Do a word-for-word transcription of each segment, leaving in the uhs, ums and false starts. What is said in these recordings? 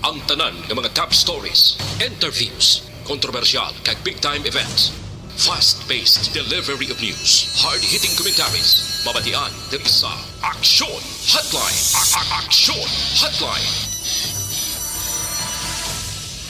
Ang tanan nga mga top stories, interviews, kontrobersyal kag big time events. Fast-paced delivery of news, hard-hitting commentaries, mabatian diri sa Aksyon Hotline. A- a- Aksyon Hotline.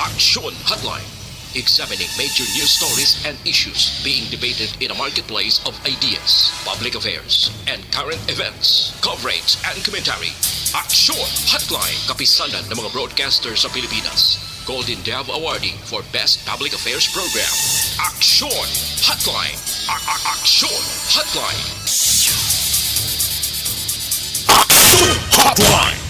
Aksyon Hotline. Examining major news stories and issues being debated in a marketplace of ideas, public affairs, and current events. Coverage and commentary. Aksyon Hotline. Kapisanan ng mga broadcaster sa Pilipinas. Golden Dove Awardee for Best Public Affairs Program. Aksyon Hotline. A- a- Aksyon Hotline. Aksyon Hotline.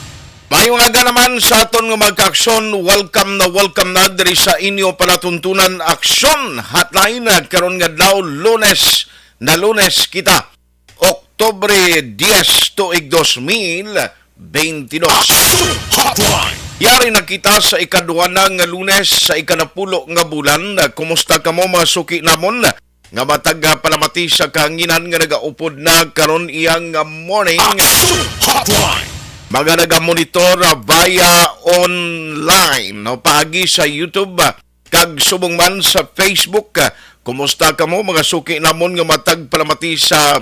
Maayong aga naman sa aton nga mga kaaksyon. Welcome na welcome na diri sa inyo palatuntunan Aksyon Hotline, ah, karon nga adlaw, Lunes na Lunes kita, Oktubre diyes, tuig dos mil bentidós. Aksyon Hotline. Yari na kita sa ikaduha na nga Lunes sa ikanapulo nga bulan. Ah, kumusta kamo, mga suki namon? Nga matag, ah, palamati sa kahanginan nga nagaupod na karon iyang, ah, morning. Aksyon Hotline. Mga nagamonitor, ah, via online, no, paagi sa YouTube, ah, kag subong man sa Facebook, ah, kumusta kamo, mga suki namon nga matag palamati sa,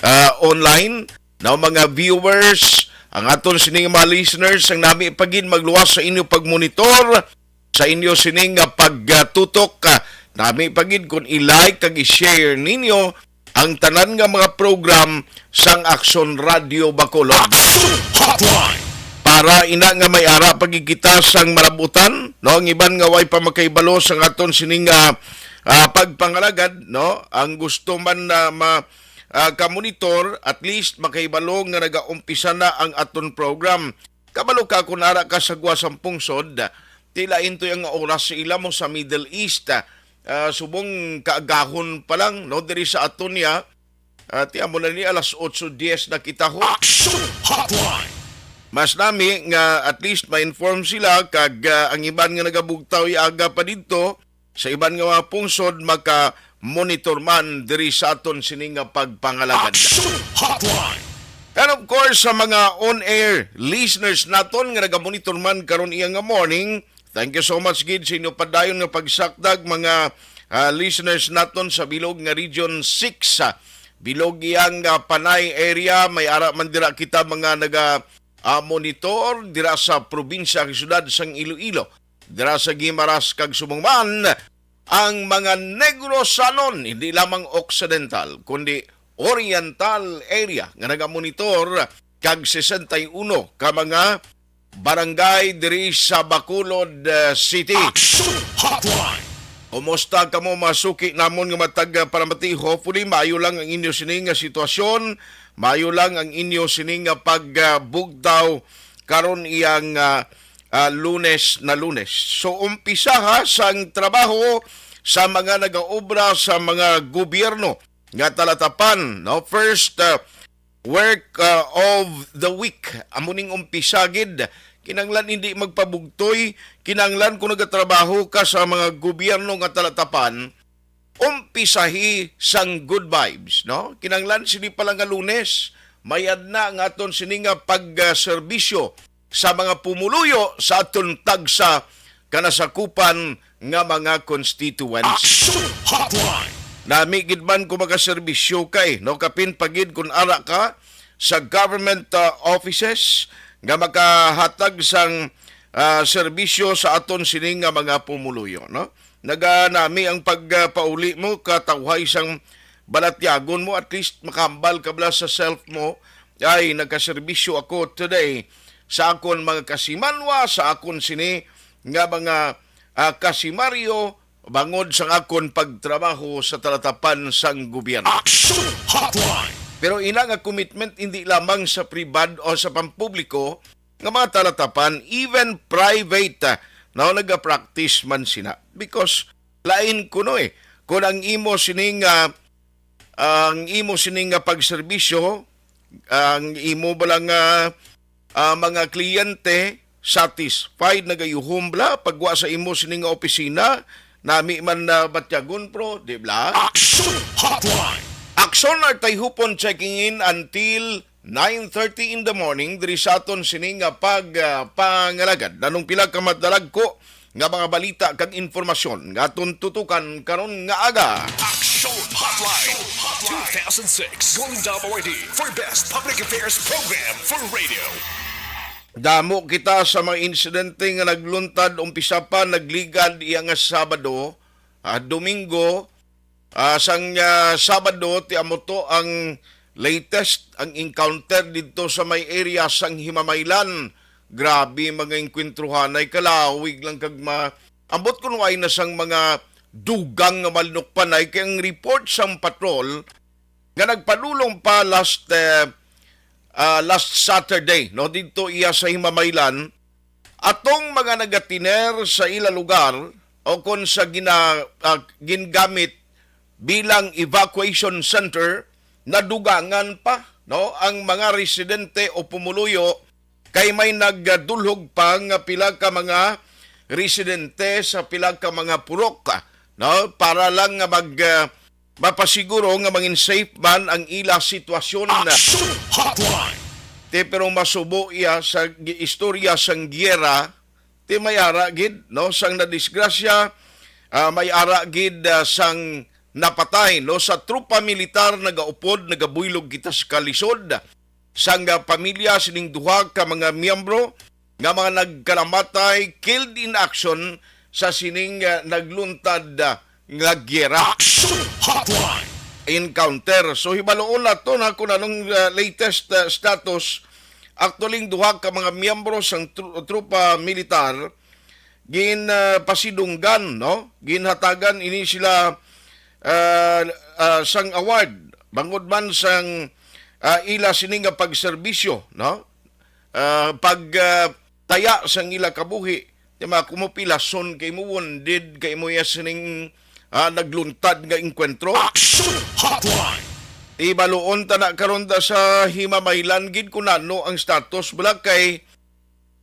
ah, online? No, mga viewers, ang aton sining mga listeners, ang nami pa gid magluwas sa inyo pagmonitor, sa inyo sining nga pagtutok, ah, nami pa gid kung i-like kag i-share ninyo ang tanan nga mga program sang Aksyon Radio Bacolod. Aksyon Hotline. Para ina nga may ara pa gid kita sang malabutan, no, ang iban nga way pa makahibalo sang aton sining, ah, ah, pagpangalagad, no, ang gusto man na ma-, ah, ka-monitor, at least makahibalo nga nagaumpisa na ang aton program. Kabalo ka, kung ara ka sa gwa sang pungsod, ti lain to ang oras sa ila mo sa Middle East. Ah, subong kaagahon pa lang, no, diri sa aton niya. Ah, ti amo na ni alas otso diyes na kita, ho. Action Hotline. Mas nami nga at least ma-inform sila kag, ah, ang iban nga nagabugtaw i aga pa didto, sa iban nga mga pungsod maka-monitor man diri sa aton sini nga pagpangalagad. Action Hotline. And of course, sa mga on-air listeners naton nga nagamonitor man karon iya nga morning, thank you so much gid sa inyo padayon nga pagsakdag, mga, ah, listeners naton sa bilog nga Region six, ah, bilog iyang, ah, Panay area. May ara man dira kita mga naga, ah, monitor dira sa probinsya kag syudad sang Iloilo, dira sa Guimaras kag subong man ang mga Negrosanon, hindi lamang Occidental, kundi Oriental area nga nagamonitor kag sesenta y uno ka mga barangay diri sa Bacolod, uh, City. Action Hotline. Kumusta kamo, mga suki namon nga matag, uh, palamati? Hopefully, maayo lang ang inyo sini nga sitwasyon, maayo lang ang inyo sini nga pagbugtaw karon iyang, uh, uh, Lunes na Lunes. So, umpisaha sang trabaho sa mga nagaobra sa mga gobyerno nga talatapan, no? First, uh, work, uh, of the week. Amo ning umpisa gid. Kinahanglan hindi magpabugtoy. Kinahanglan kung nagatrabaho ka sa mga gobyerno nga talatapan, umpisahi sang good vibes, no? Kinahanglan sini pa lang nga Lunes, mayad na ang aton sini nga pagserbisyo sa mga pumuluyo sa aton tagsa ka nasakupan nga mga constituency. Action Hotline. Nami gid man kung makaserbisyo kay, no, kapin pa gid kung ara ka sa government, uh, offices nga makahatag sang, uh, serbisyo sa aton sini nga mga pumuluyo, no? Naganami ang pagpauli mo, katawhay sang balatyagon mo, at least makahambal ka bala sa self mo, "Ay, nagkaserbisyo ako today sa akon mga kasimanwa, sa akon sini nga mga, ah, kasimaryo, bangod sa akon pagtrabaho sa talatapan sang gobyerno." Action Hotline. Pero ina nga commitment hindi lamang sa pribad o sa pampubliko, nga mga talatapan, even private, ah, no, nagapractice man sina. Because lain kuno, eh. Kung ang imo sining, ah, ang imo sining nga pagserbisyo, ang imo bala nga, ah, mga kliyente satisfied, nagayuhom bala pagwa sa imo sining nga opisina, nami man na batyagon, pro, di bala? Action Hotline. Action are tayhupon checking in until nine thirty in the morning, diri sa aton sini nga pag, ah, pangalagad. Nanong pila ka madalagko nga mga balita kag informasyon nga aton tutukan karon nga aga. Action Hotline two thousand six Golden Dome Awardee for Best Public Affairs Program for Radio. Damo kita sa mga insidente nga nagluntad, umpisa pa, nagligad iya nga Sabado, ah, Domingo, ah, sang, ah, Sabado, ti amo to ang latest, ang encounter didto sa may area sang Himamaylan. Grabe, mga engkwentruhanay, kalawig lang kag ma-, ambot kun way na sang mga dugang nga manukpanay, kay ang report sang patrol nga nagpadulong pa last, eh, ah, last Saturday, no, didto iya sa Himamaylan, atong mga nagatiner sa ila lugar o kon sa gina-, ah, gingamit bilang evacuation center, nadugangan pa, no, ang mga residente o pumuluyo, kay may nagdulhog pa nga pila ka mga residente sa pila ka mga purok, no, para lang nga mag, ah, mapasiguro nga mangin safe man ang ila sitwasyon. Action Hotline. Ti, pero masubo iya sa gi-, istorya sang giyera, ti may ara gid, no, sang nadisgrasya, ah, may ara gid, ah, sang napatay, no, sa tropa militar. Nagaupod, nagabuylog kita sa kalisod sang, ah, pamilya sining duha ka mga miyembro nga mga nagkalamatay, killed in action, sa sining, ah, nagluntad, ah, nga giyera. Action Hotline. Encounter. So, hibaluon nato na kung anong, ah, latest, ah, status. Actually, ang duha ka mga miyembro sang tru-, tropa militar gin, ah, pasidunggan, no? Ginhatagan ini sila, ah, ah, sang award bangod man sang, ah, ila sini nga pagserbisyo, no? Ah, pag, ah, taya sang ila kabuhi, di ba, kung mo pilason kay mo wounded, kay mo iya sining, ah, nagluntad nga engkwentro. Action Hotline. Ibaluon ta na karon ta sa Himamaylan gid kung ano ang status, bala, kay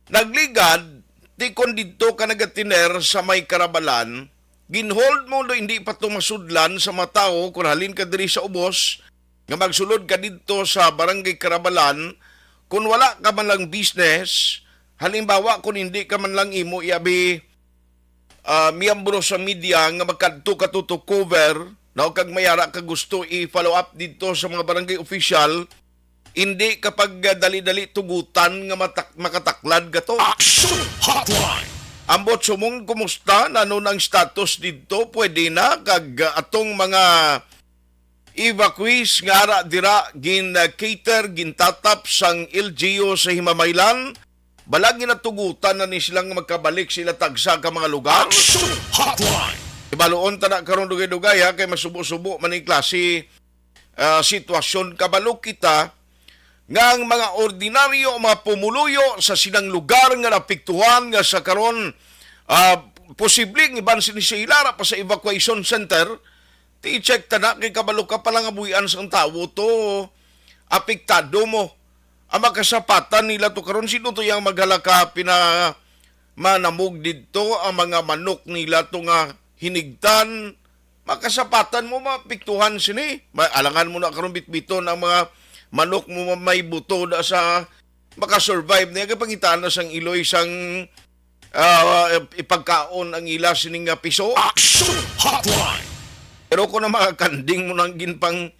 nagligad, ti kon didto ka nagatiner sa may Karabalan, ginhold mo do hindi pa to masudlan sa mga tawo kung halin ka diri sa ubos, nga magsulod ka didto sa Barangay Karabalan, kung wala ka man lang business, halimbawa, kung hindi ka man lang imo iabi, ah, miyembro sa media nga magkadto ka to, to cover, no, kag may ara ka gusto i-follow up didto sa mga barangay official, hindi ka pag, ah, dali-dali tugutan nga matak-, makataklad ka to. Action Hotline. Ambot sumong, kumusta? Nano nang status didto? Pwede na? Kag, ah, atong mga evacuees nga ara dira gin, ah, cater, gintatap sang L G U sa Himamaylan, bala ginatugutan na ni sila nga magkabalik sila tagsa ka mga lugar. Action Hotline. Ibaluon ta na karon dugay-dugay, ha, kay masubo-subo man ning klase, ah, sitwasyon. Kabalo kita nga ang mga ordinaryo, mga pumuluyo sa silang lugar nga naapektuhan nga sa karon, ah, posible ang iban sini sa ila ara pa sa evacuation center, ti i-check ta na kay kabalo ka, palangabuhian sang tawo to, apektado mo. Ang makasapatan nila to karon, sino to yang maghalaka pina manamog didto, ang mga manok nila to nga hinigtan, makasapatan mo, maapektuhan sini. Ma-, alangan mo na karon bitbiton ang mga manok mo may buto da sa makasurvive niya, kay pangitaan na sang iloy sang, ah, ipagkaon ang ila sining nga piso. Action Hotline. Pero kung ang mga kanding mo nang ginpang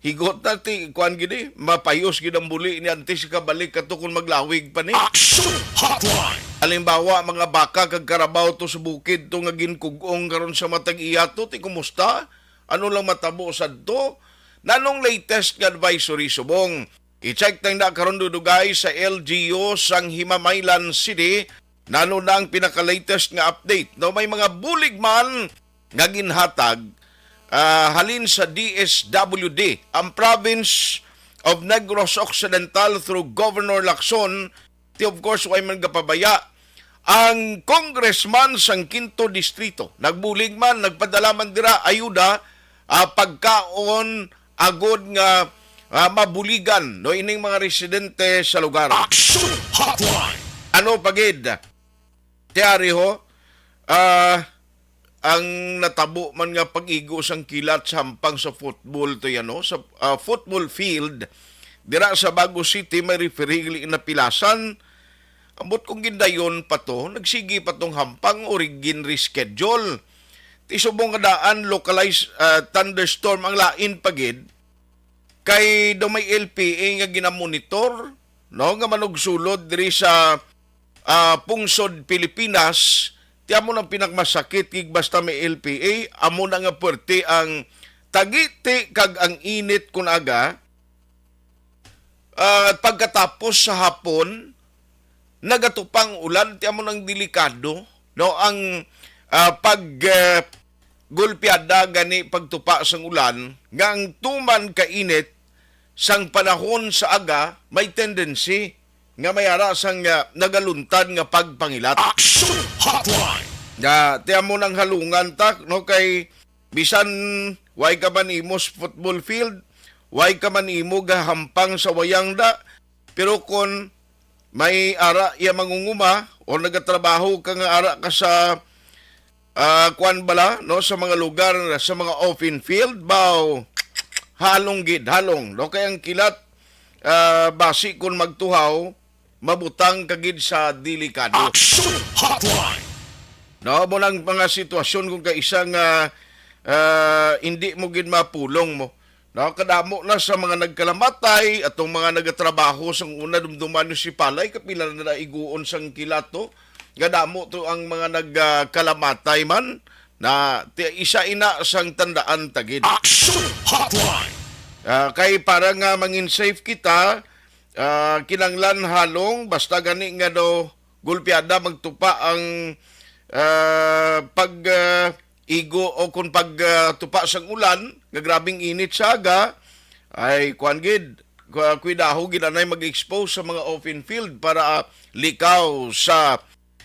higot na, ti, kuan gid eh, mapayos gid ang buli ni antes kabalik ka to kung maglawig pa ni. Action Hotline. Halimbawa, mga baka kag karabaw to sa bukid to nga ginkug-ong karon sa matag iya to, ti kumusta? Ano lang matabo sad to? Nanong latest nga advisory subong? I-check tang na karon dudugay sa L G U sang Himamaylan City. Nano na ang pinaka-latest nga update? No, may mga bulig man nga ginhatag, ah, halin sa D S W D, ang Province of Negros Occidental through Governor Lacson. Ti, of course, way man gapabaya ang congressman sang Quinto Distrito. Nagbulig man, nagpadala man dira ayuda, ah, pagkaon, agod nga, ah, mabuligan, no, ining mga residente sa lugar. Action Hotline. Ano pa gid? Tiyari ho, ah, ang natabo man nga pag-igo sang kilat sa hampang sa football to yan, no? Sa, ah, football field, Dira sa Bago City, may referee gali napilasan. Ambot kung gindayon pa to, nagsigi pa tong hampang o rig-, gin-reschedule. Ti subong nga daan, localized, ah, thunderstorm ang lain pa gid. Kay daw may L P A nga ginamonitor, no, nga manugsulod diri sa, ah, pungsod Pilipinas. Ti amo nang pinakmasakit, kay basta may L P A, amo na nga puwerte ang tagiti kag ang init kun aga. Ah, pagkatapos sa hapon, nagatupang ulan, ti amo nang delikado, no? Ang, ah, pag, ah, gulpiada gani pagtupa sang ulan, nga ang tuman kainit sang panahon sa aga may tendency nga may ara sang, ah, nagaluntad nga pagpangilat. Action Hotline! Nga, ti amo nang halungan ta, no, kay bisan way ka man imo sa football field, way ka man imo gahampang sa wayang da, pero kon may ara iya mangunguma o nagatrabaho ka nga ara ka sa, ah, kuan bala, no, sa mga lugar, sa mga open field, baw, halong gid, halong, no? Kay ang kilat, ah, basi kon magtuhaw, mabutang ka gid sa delikado. Action Hotline! No, mo nang mga sitwasyon kung kaisa nga, ah, hindi mo gid mapulong mo. No, kadamo na sa mga nagkalamatay, atong mga nagatrabaho sang una, dumduman niyo si Palay, kapila na naiguon sang kilato. Nga damo to ang mga nagkalamatay man, na ti-, isa ina sang tandaan ta gid. Action Hotline! Ah, kay para nga mangin safe kita, ah, kinanglan halong, basta gani nga daw gulpiada magtupa ang, ah, pag, ah, igo o kung pag, ah, tupa sang ulan, nga grabing init sa aga, ay kuwan gid, ku-, kuidaho gid anay mag-expose sa mga open field para, ah, likaw sa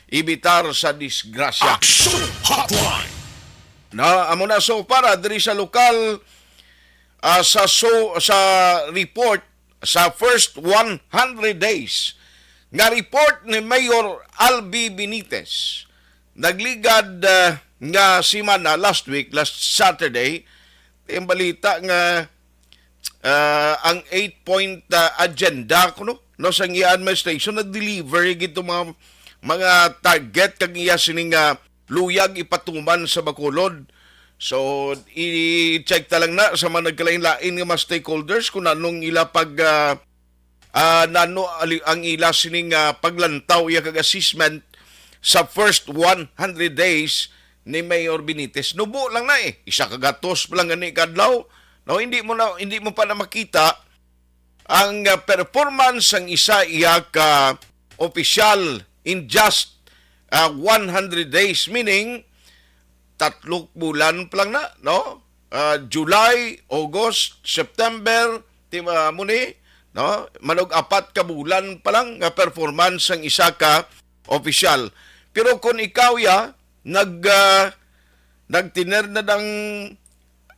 evitar sa disgrasya. Action Hotline! Na, amo na, so para diri sa lokal, ah, sa, so, sa report sa first one hundred days nga report ni Mayor Albi Benitez, nagligad, ah, nga semana, last week, last Saturday, ang balita nga, ah, ang eight-point, ah, agenda kuno, no, sa iya administration, na-deliver gid to mga, mga target kag iya sining, ah, luyag ipatuman sa Bacolod. So, i-check ta lang na sa mga nagkalain-lain nga mga stakeholders kung anong ila pag, ah, ah, nano ali-, ang ila sining, ah, paglantaw iya kag assessment sa first one hundred days ni Mayor Benitez. Nubo lang na eh. Isa ka gatos pa lang gani kadlaw. No, hindi mo na, hindi mo pa na makita ang, ah, performance sang isa iya ka opisyal in just, ah, one hundred days, meaning tatlo bulan pa lang na, no? Ah, July, August, September, ti-, ah, mo ni, no? Manug apat ka bulan pa lang nga performance sang isa ka opisyal. Pero kung ikaw ya, nag, ah, nagtiner na dang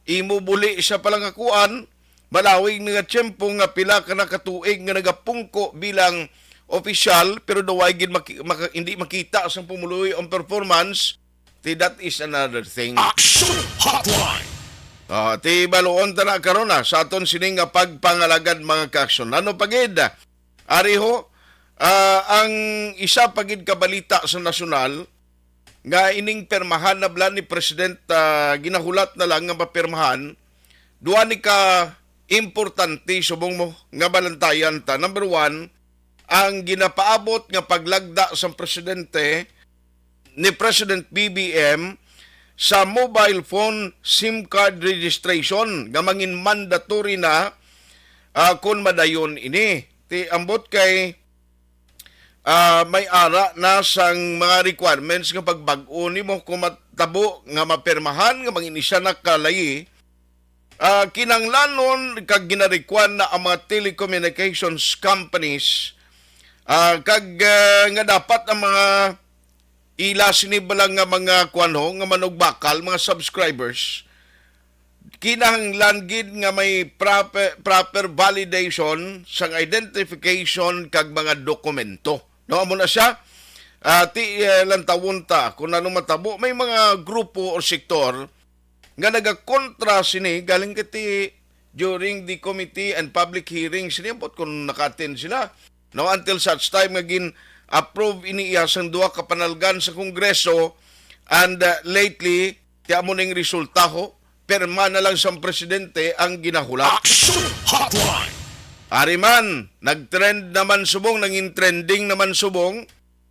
imo buli sa palangakuan, malawig na nga tiyempo nga pila ka na ka tuig nga nagapungko bilang opisyal, pero daw way gid maki-, maka-, hindi makita sang pumuluyo ang performance, ti that is another thing. Action Hotline! Ah, ti baluon ta na karon na sa aton sini nga pagpangalagad, mga kaaksyon. Ano pa gid? Ari ho, ah, ang isa pa gid ka balita sa nasyonal, nga ining pirmahan na bala ni President, ah, ginahulat na lang nga mapirmahan, duha ni ka importante subong mo nga balantayan ta. Number one, ang ginapaabot nga paglagda sang presidente ni President B B M sa mobile phone SIM card registration nga mangin mandatory na, ah, kon madayon ini. Ti ambot kay, ah, may ara na sang mga requirements nga pagbag-o nimo kung matabo nga mapirmahan nga mangin isa na ka layi. Ah, kinanglanon kag ginarequire na ang mga telecommunications companies, ah, kag, ah, nga dapat ang mga ila sini bala nga mga kuwan ho, nga manugbakal, mga subscribers, kinahanglan gid nga may proper, proper validation sang identification kag mga dokumento. No, amo na siya. Ah, ti, eh, lantawon ta kung ano matabo. May mga grupo o sektor nga nagakontra sini, galing kay ti during the committee and public hearings. Niabot kung naka-attend sila. No, until such time nga gin-approve ini iya sang duha ka panalgan sa Kongreso, and, uh, lately, ti amo ning resulta ho, pirma na lang sang presidente ang ginahula. Action Hotline! Ari man, nag-trend naman subong, nangin trending naman subong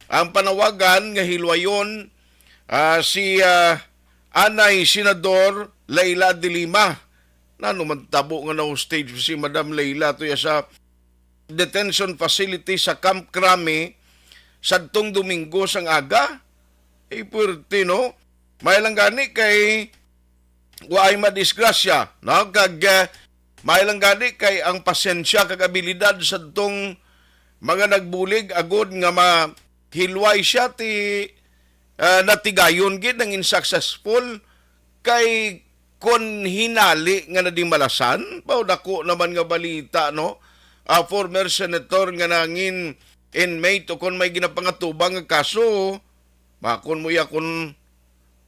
ang panawagan nga hilwayon, ah, si, ah, anay Senador Leila de Lima. Nano man tabo nga na-hostage si Madam Leila to ya sa detention facility sa Camp Crame sadtong Domingo sang aga? Eh, puwerte, no? May lang gani kay waay madisgrasya, no? Kag, eh, may lang gani kay ang pasensya kag abilidad sadtong mga nagbulig agod nga mahilway siya ti, ah, natigayon gid, nangin successful. Kay kon hinali nga nadimalasan, baw dako naman nga balita, no? Ah, former senator nga nangin inmate o kon may ginapangatubang nga kaso, makon mo ya kon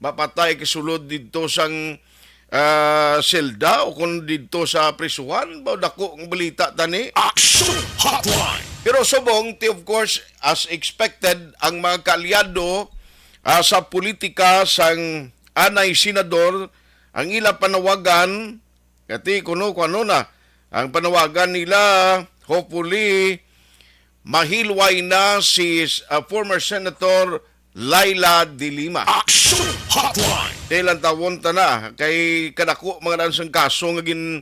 mapatay kasulod didto sang, ah, selda o kon didto sa prisuhan, baw dako ang balita tani. Action Hotline! Pero subong, ti, of course, as expected, ang mga kaalyado, ah, sa politika sang anay senador, ang ila panawagan, kati kuno, kuno na, ang panawagan nila, hopefully, mahilway na si, ah, former Senator Leila de Lima. Action Hotline! Ti lantawon ta na, kay kadako mga daan sang kaso nga gin,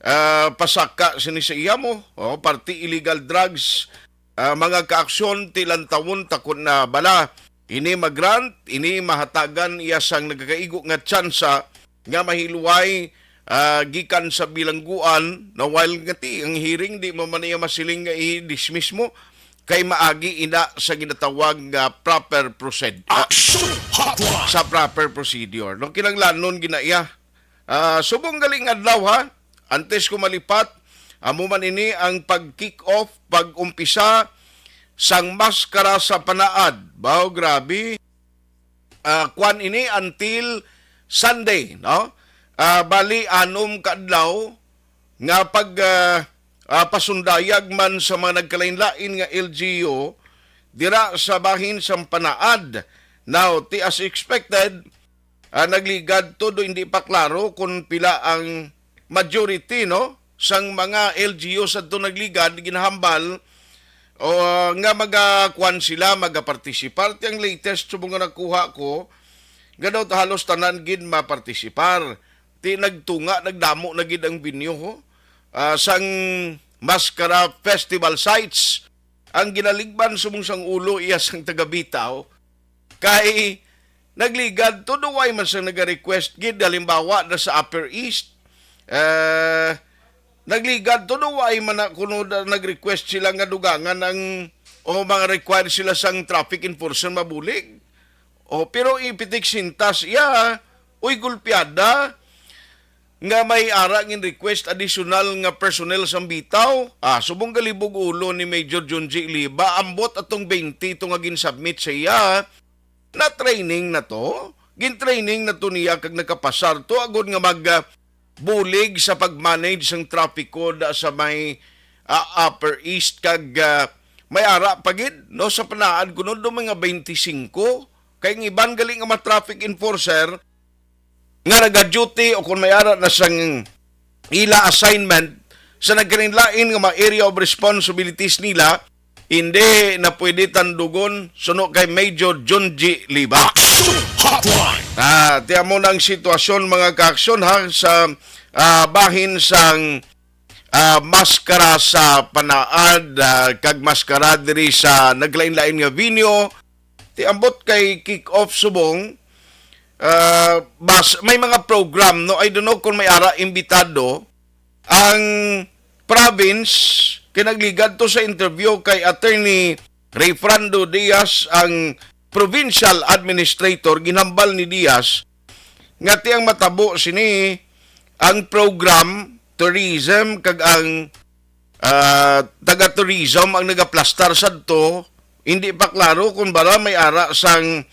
ah, pasaka sini sa iya mo, o, parti illegal drugs, ah, mga kaaksyon, ti lantawon ta kon na bala ini ma-grant, ini mahatagan iya sang nagakaigo nga tsansa nga mahilway, ah, gikan sa bilangguan, na while nga ti ang hearing di mo man iya masiling nga i-dismiss mo kay maagi ina sa ginatawag nga proper proced-, ah, Action Hotline! Sa proper procedure. No, kinahanglanon gina iya. Ah, subong galing adlaw, ha, antes ko malipat, amo man ini ang pag-kick off, pag-umpisa sang maskara sa panaad. Baw, grabe. Ah, kwan ini until Sunday, no? Ah, bali, anom ka adlaw nga pag, ah, ah, pasundayag man sa mga nagkalain-lain nga L G U dira sa bahin sang panaad. Now, ti as expected, ah, nagligad todo, hindi pa klaro kung pila ang majority, no, sang mga L G U sa to nagligad, ginahambal, o, ah, nga magakuan sila, magapartisipar. Ti ang latest subong nga nakuha ko, nga daw halos tanan gid mapartisipar. Ti nagtunga, nagdamo na gid ang venue, ho, ah, sang Mascara Festival sites. Ang ginaligban subong sang ulo iya sang taga-Bitaw, kay nagligad todo, way man sang naga-request gid, halimbawa na sa Upper East, eh, nagligad todo, way man na kuno da-, nag-request sila nga dugangan ang, o mga required sila sang traffic enforcer mabulig. O, pero ipitik sintas iya, uy, gulpiada, nga may ara ngin request additional nga personnel sang Bitaw. Ah, subong galibog ulo ni Major Junji Liba, ambot atong twenty to nga gin-submit sa iya. Na-training na to. Gin-training na to niya kag nakapasar to agod nga mag, ah, bulig sa pag-manage sang trapiko da sa may, ah, Upper East kag, ah, may ara pa gid, no, sa panaad kuno do mga twenty-five. Kay ang iban gali nga mga traffic enforcer, nga naga-duty o kung may ara na sang ila assignment sa nagkalain-lain nga mga area of responsibilities nila, hindi na pwede tandugon suno kay Major Junji Liba. Action Hotline! Ah, ti amo na ang sitwasyon, mga kaaksyon, ha, sa, ah, bahin sang, ah, maskara sa panaad, ah, kag maskara diri sa naglain-lain nga venue. Ti ambot kay kick-off subong, ah, bas-, may mga program, no? I don't know kung may ara imbitado ang province. Kinagligad to sa interview kay Attorney Rayfrando Diaz, ang provincial administrator, ginhambal ni Diaz nga ti ang matabo sini ang program tourism kag ang ah, taga-tourism ang nagaplastar sadto, hindi pa klaro kung bala may ara sang,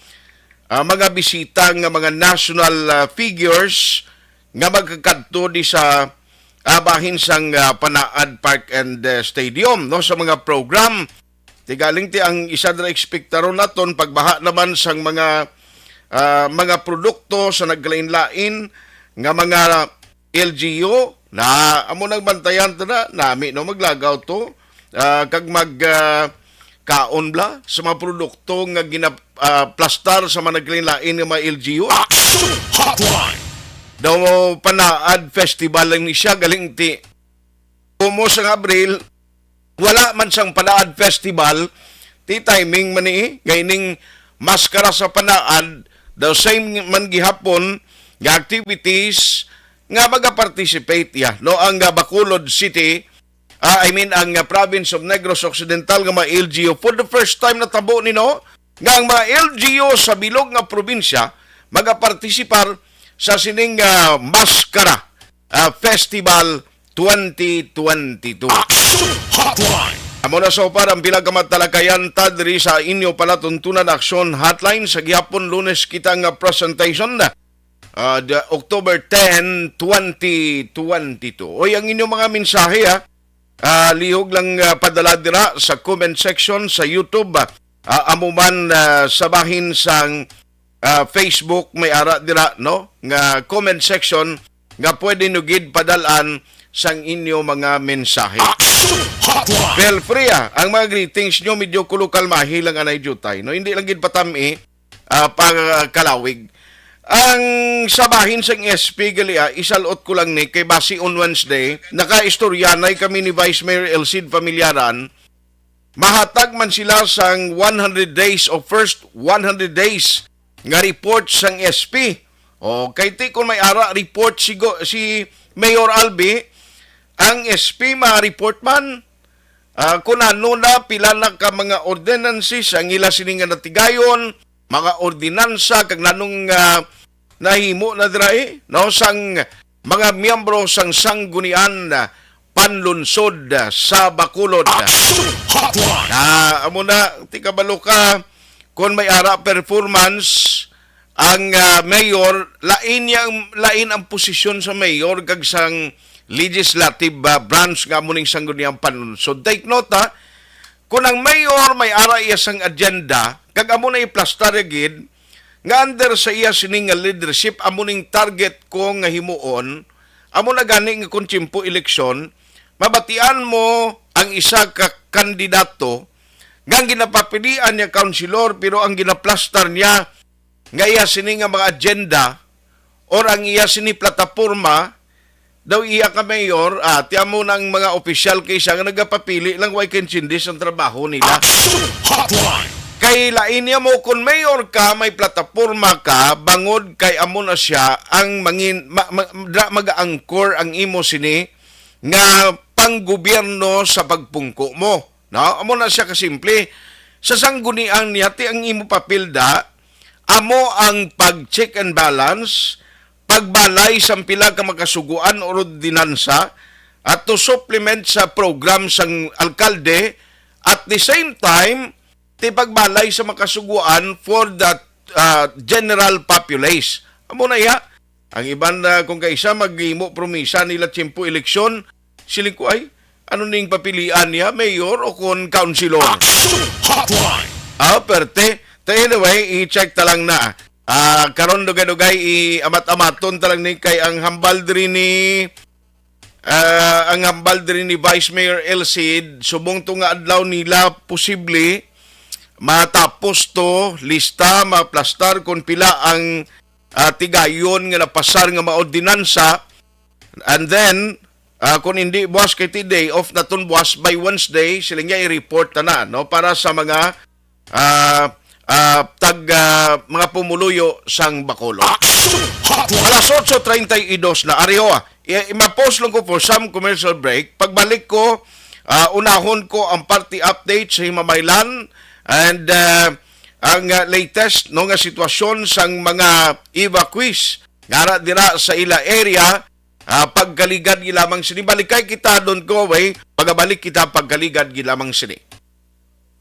ah, mga bisita nga mga national, ah, figures nga magkakadto di sa, ah, bahin sang, ah, Panaad Park and, ah, Stadium, no, sa mga program. Ti galing ti ang isa dira ekspektaron naton pagbaha naman sang mga, ah, mga produkto sa nagkalain-lain nga mga L G U, na amo nang bantayan to na nami, no, maglagaw to, ah, kag mag, ah, kaon bla sa mga produkto nga gina, ah, plastar sa mga nagkalain-lain nga mga L G U. Action Hotline! Daw Panaad Festival lang ni siya, galing ti kumo sang Abril, wala man sang Panaad Festival, ti timing man ni, nga ining maskara sa Panaad, the same man gihapon nga activities nga maga-participate ya, no, ang, ah, Bacolod City, ah, I mean, ang, ah, province of Negros Occidental nga mga L G U. For the first time natabo ni, no, nga ang mga L G U sa bilog nga probinsya magapartisipar sa sining, ah, maskara, ah, Festival twenty twenty-two. Action Hotline! Amo na sa upad ang pila ka mga talakayan ta diri sa inyo palatuntunan Action Hotline. Sa gihapon, Lunes kita nga presentation, ah, the October ten, twenty twenty-two. Oy, ang inyong mga mensahe, ah, ah, lihog lang, ah, padala dira sa comment section sa YouTube, ah, amo man, ah, sa bahin sang, ah, Facebook, may ara dira, no, nga comment section nga pwede nyo gid padalaan sang inyo mga mensahe. Action Hotline! Feel free, ah. Ang mga greetings nyo, medyo kulukalmahi lang anay jutay, no? Hindi lang gid patami, ah, pagkalawig. Ang sa bahin sang S P gali, ah, isalot ko lang ni, kay basi on Wednesday, nakaistoryanay kami ni Vice Mayor Elcid Familiaran, mahatag man sila sang one hundred days o first one hundred days nga report sang S P. O, kay ti kon may ara report si go, si Mayor Albi, ang S P ma-report man, ah, kung ano na, pila na ka mga ordinances ang ila sini nga natigayon, mga ordinansa, kag nanong, ah, nahimo na dira, eh, no, sang mga miyembro sang Sanggunian, ah, Panlunsod, ah, sa Bacolod. Action Hotline! Ah, amo na, ti kabalo ka, kung may ara performance, ang, ah, mayor, lain niya ang, lain ang posisyon sa mayor kag sang legislative, ah, branch nga amo ning Sangguniang Panlunsod. Take note, ha, kung ang mayor may ara iya sang agenda, kag amo na iplastar gid, nga under sa iya sini nga leadership, amo ning target ko nga himuon, amo na gani nga kung tiyempo eleksyon, mabatian mo ang isa ka kandidato nga ang ginapapilian niya kaunsilor, pero ang ginaplastar niya nga iya sini nga mga agenda or ang iya sini plataporma, daw iya ka mayor, ah, ti amo na ang mga opisyal kay siya nga nagapapili lang, way kaintindi sang trabaho nila. Action Hotline! Kay lain niya mo, kung mayor ka, may plataporma ka, bangod kay amo na siya ang mangin-, ma-, ma-, dra-, mag-angkor ang imo sini nga panggobyerno sa pagpungko mo. No? Amo na siya kasimple. Sa sangguniang niya, ti ang imo papel da, amo ang pag-check and balance, pagbalay sang pila ka makasuguan o ordinansa, at to supplement sa program sang alkalde, at the same time, ti pagbalay sa makasuguan for the, ah, general populace. Amo na iya. Ang iban na kung kaisa maghimo promisa nila tiyempo eleksyon, siling ko, "Ay, ano ning papilian niya, mayor o kon councilor?" Action Hotline! Ah, perte. Te, anyway, i-check ta lang na. Ah, karon dugay-dugay, i-amat-amaton ta lang ni kay ang hambal diri ni, ah, ang hambal diri ni Vice Mayor Elcid, subong to nga adlaw nila posible matapos to, lista, maplastar kung pila ang, ah, tigayon nga napasar nga mga ordinansa. And then, ah, kung hindi buwas kay ti day off naton buwas, by Wednesday, sila nga i-report na, no, para sa mga, ah, ah, tag, ah, mga pumuluyo sang Bacolod. Action Hotline! Alas otso treinta y dos na, ariho, ah. I-, i-, ma-pause lang ko for some commercial break. Pagbalik ko, ah, unahon ko ang party update sa Himamaylan and, ah, ang, ah, latest, no, nga sitwasyon sang mga evacuees nga ara dira sa ila area, ah, pagkaligad gid lamang sini. Balikay kita, don't go away. Pagabalik kita, pagkaligad gid lamang sini.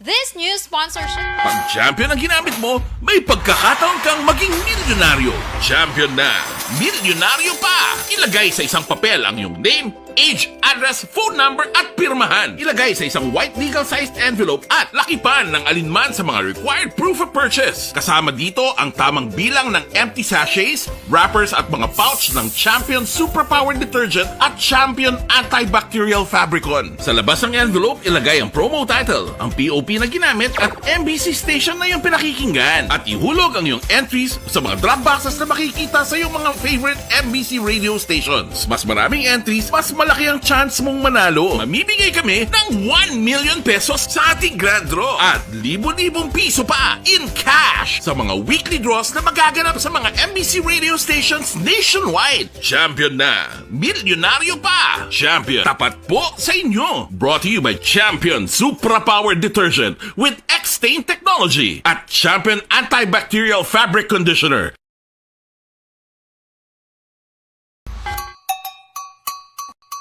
This news sponsorship. Pag champion ang ginamit mo, may pagkakataon kang maging milyonaryo. Champion na, milyonaryo pa! Ilagay sa isang papel ang iyong name, Age, address, phone number, at pirmahan. Ilagay sa isang white legal-sized envelope at lakipan ng alinman sa mga required proof of purchase. Kasama dito ang tamang bilang ng empty sachets, wrappers, at mga pouch ng Champion Superpower Detergent at Champion Antibacterial Fabricon. Sa labas ng envelope, ilagay ang promo title, ang P O P na ginamit, at M B C station na iyong pinakikinggan. At ihulog ang iyong entries sa mga drop boxes na makikita sa iyong mga favorite M B C radio stations. Mas maraming entries, mas malaki ang chance mong manalo. Mamimigay kami ng one million pesos sa ating grand draw at libo-libong piso pa in cash sa mga weekly draws na magaganap sa mga M B C radio stations nationwide. Champion na! Milyonaryo pa! Champion, tapat po sa inyo! Brought to you by Champion Supra Power Detergent with X-Stain Technology at Champion Antibacterial Fabric Conditioner.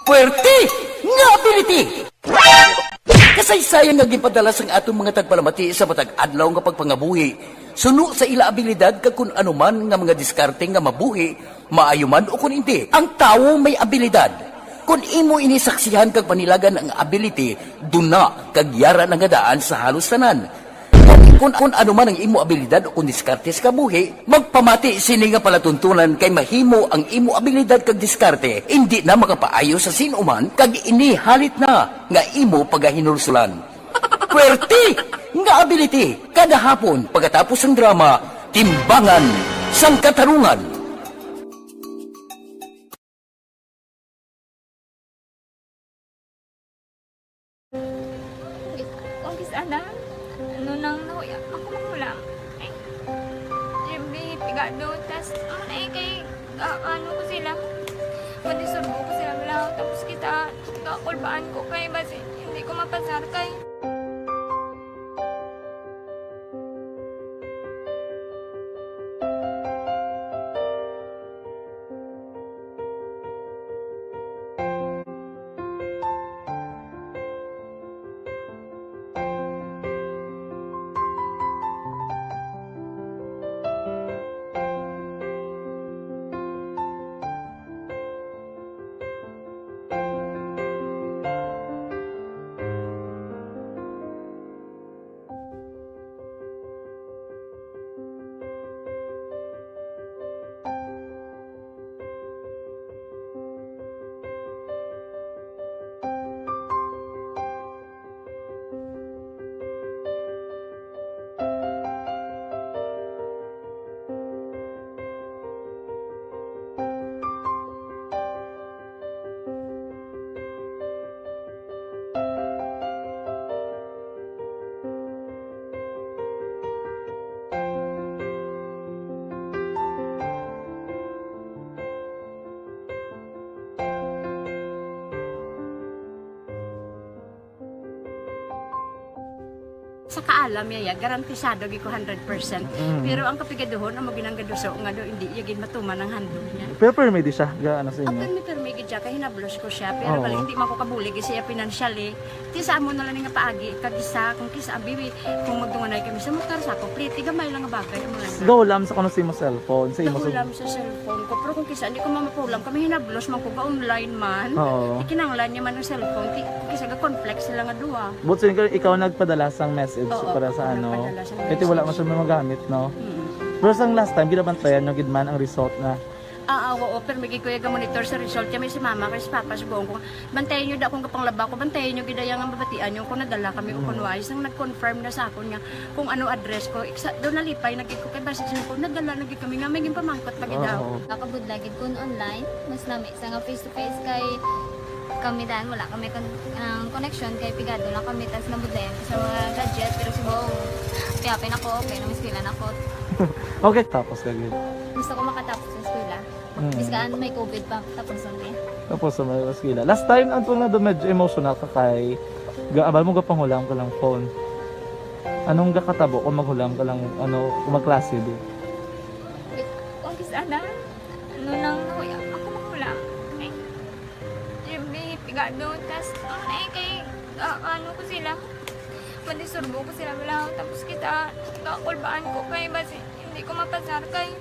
Puwerte nga ability! Kasaysayan nga ginpadala sang aton mga tagpalamati sa matag adlaw nga pagpangabuhi, suno sa ila abilidad kag kun ano man nga mga diskarte nga mabuhi, maayo man o kun indi, ang tawo may abilidad. Kun imo ini saksihan kag panilagan ang ability, duna kag yara na nga daan sa halos tanan. Kun, kun ano man ang imo abilidad o kun diskarte sa kabuhi, magpamati sini nga palatuntunan kay mahimo ang imo abilidad kag diskarte indi na makapaayo sa sin-o man kag ini halit na nga imo pagahinulsulan. Puwerte nga ability kada hapon pagkatapos sang drama, Timbangan sang Katarungan. Kung kis-a na, ano nang nahuya, ako manghulam. Ay, siyempre, pigado, tas, ano na eh, kay, ah, ano ko sila, madisturbo ko sila, wala, tapos kita, kakulbaan ko kay, basi, hindi ko mapasar kay. Sa kaalam niya, ya, garantisado gid ko hundred percent. Mm. Pero ang kapigaduhon, amo ginanggaduso nga do, hindi iya gid matuman ang handog niya. Pero permi di siya, ga, ano sa inyo? Permi, permi gid siya, kay hinablos ko siya. Pero Oo. Bali, hindi man ko kabulig siya financially. Ti sa amo na lang nga paagi, kag isa, kung kisa, abi, kung magdunganay kami sa motor, sa complete, gamay lang nga bagay, amo lang. Gahulam sa kuno sa imo cellphone, sa imo sa Gahulam sa cellphone ko, pero kung kisa, hindi ko mamapulam, kami hinablos man ko, ga-online man. Oo. Ikinanglan niya man ang cellphone, ti, kung kisa, ga-conflict sila nga duha. But so, ikaw, ikaw nagpadala sang message Oo, para sa ako ano? nagpadala sang Kaya ti wala man message. siya may magamit, no? Mm. Pero sang last time, ginabantayan nyo gid man ang result na Ah, ah, oo, pero may gid ko iya ga-monitor sa result. Kaya may si mama, kay si papa, subuon ko, bantayan nyo da akong gapanglaba ko, bantayan nyo gid iya nga mabatian nyo kung nadala kami o Mm. kung wais. Nang nag-confirm na sa akon nga kung ano address ko, iksa, daw nalipay na gid ko, kay basi siya ko, nadala na gid kami nga, may ginpamangkot pa gid Oo. ako. Nakabudlay gid kun online, mas lami sa nga face to face kay kami dan, wala kami kon-, ang connection kay pigado lang kami, tas nabudlayan ko sa mga gadget, pero subong, piyapin ako, okay na, may eskwela na ako. Okay, tapos ka gid. Gusto ko makatapos sa eskwela. Mm. Bisan may covid pa, tapos ang eh. Tapos sa may eskwela. Last time, ang tunga do medyo emotional ka kay, ga-, abal mo gapanghulam ka lang phone. Anong gakatabo kung maghulam ka lang, ano, kung magklase di? Kung kis-a na, ano nang nahuya, ako manghulam. Ay, siyempre, pigado, tas, ano na eh, kay, ah, ano ko sila, madisturbo ko sila, wala, tapos kita, kakulbaan ko kay, basi, hindi ko mapasar kay,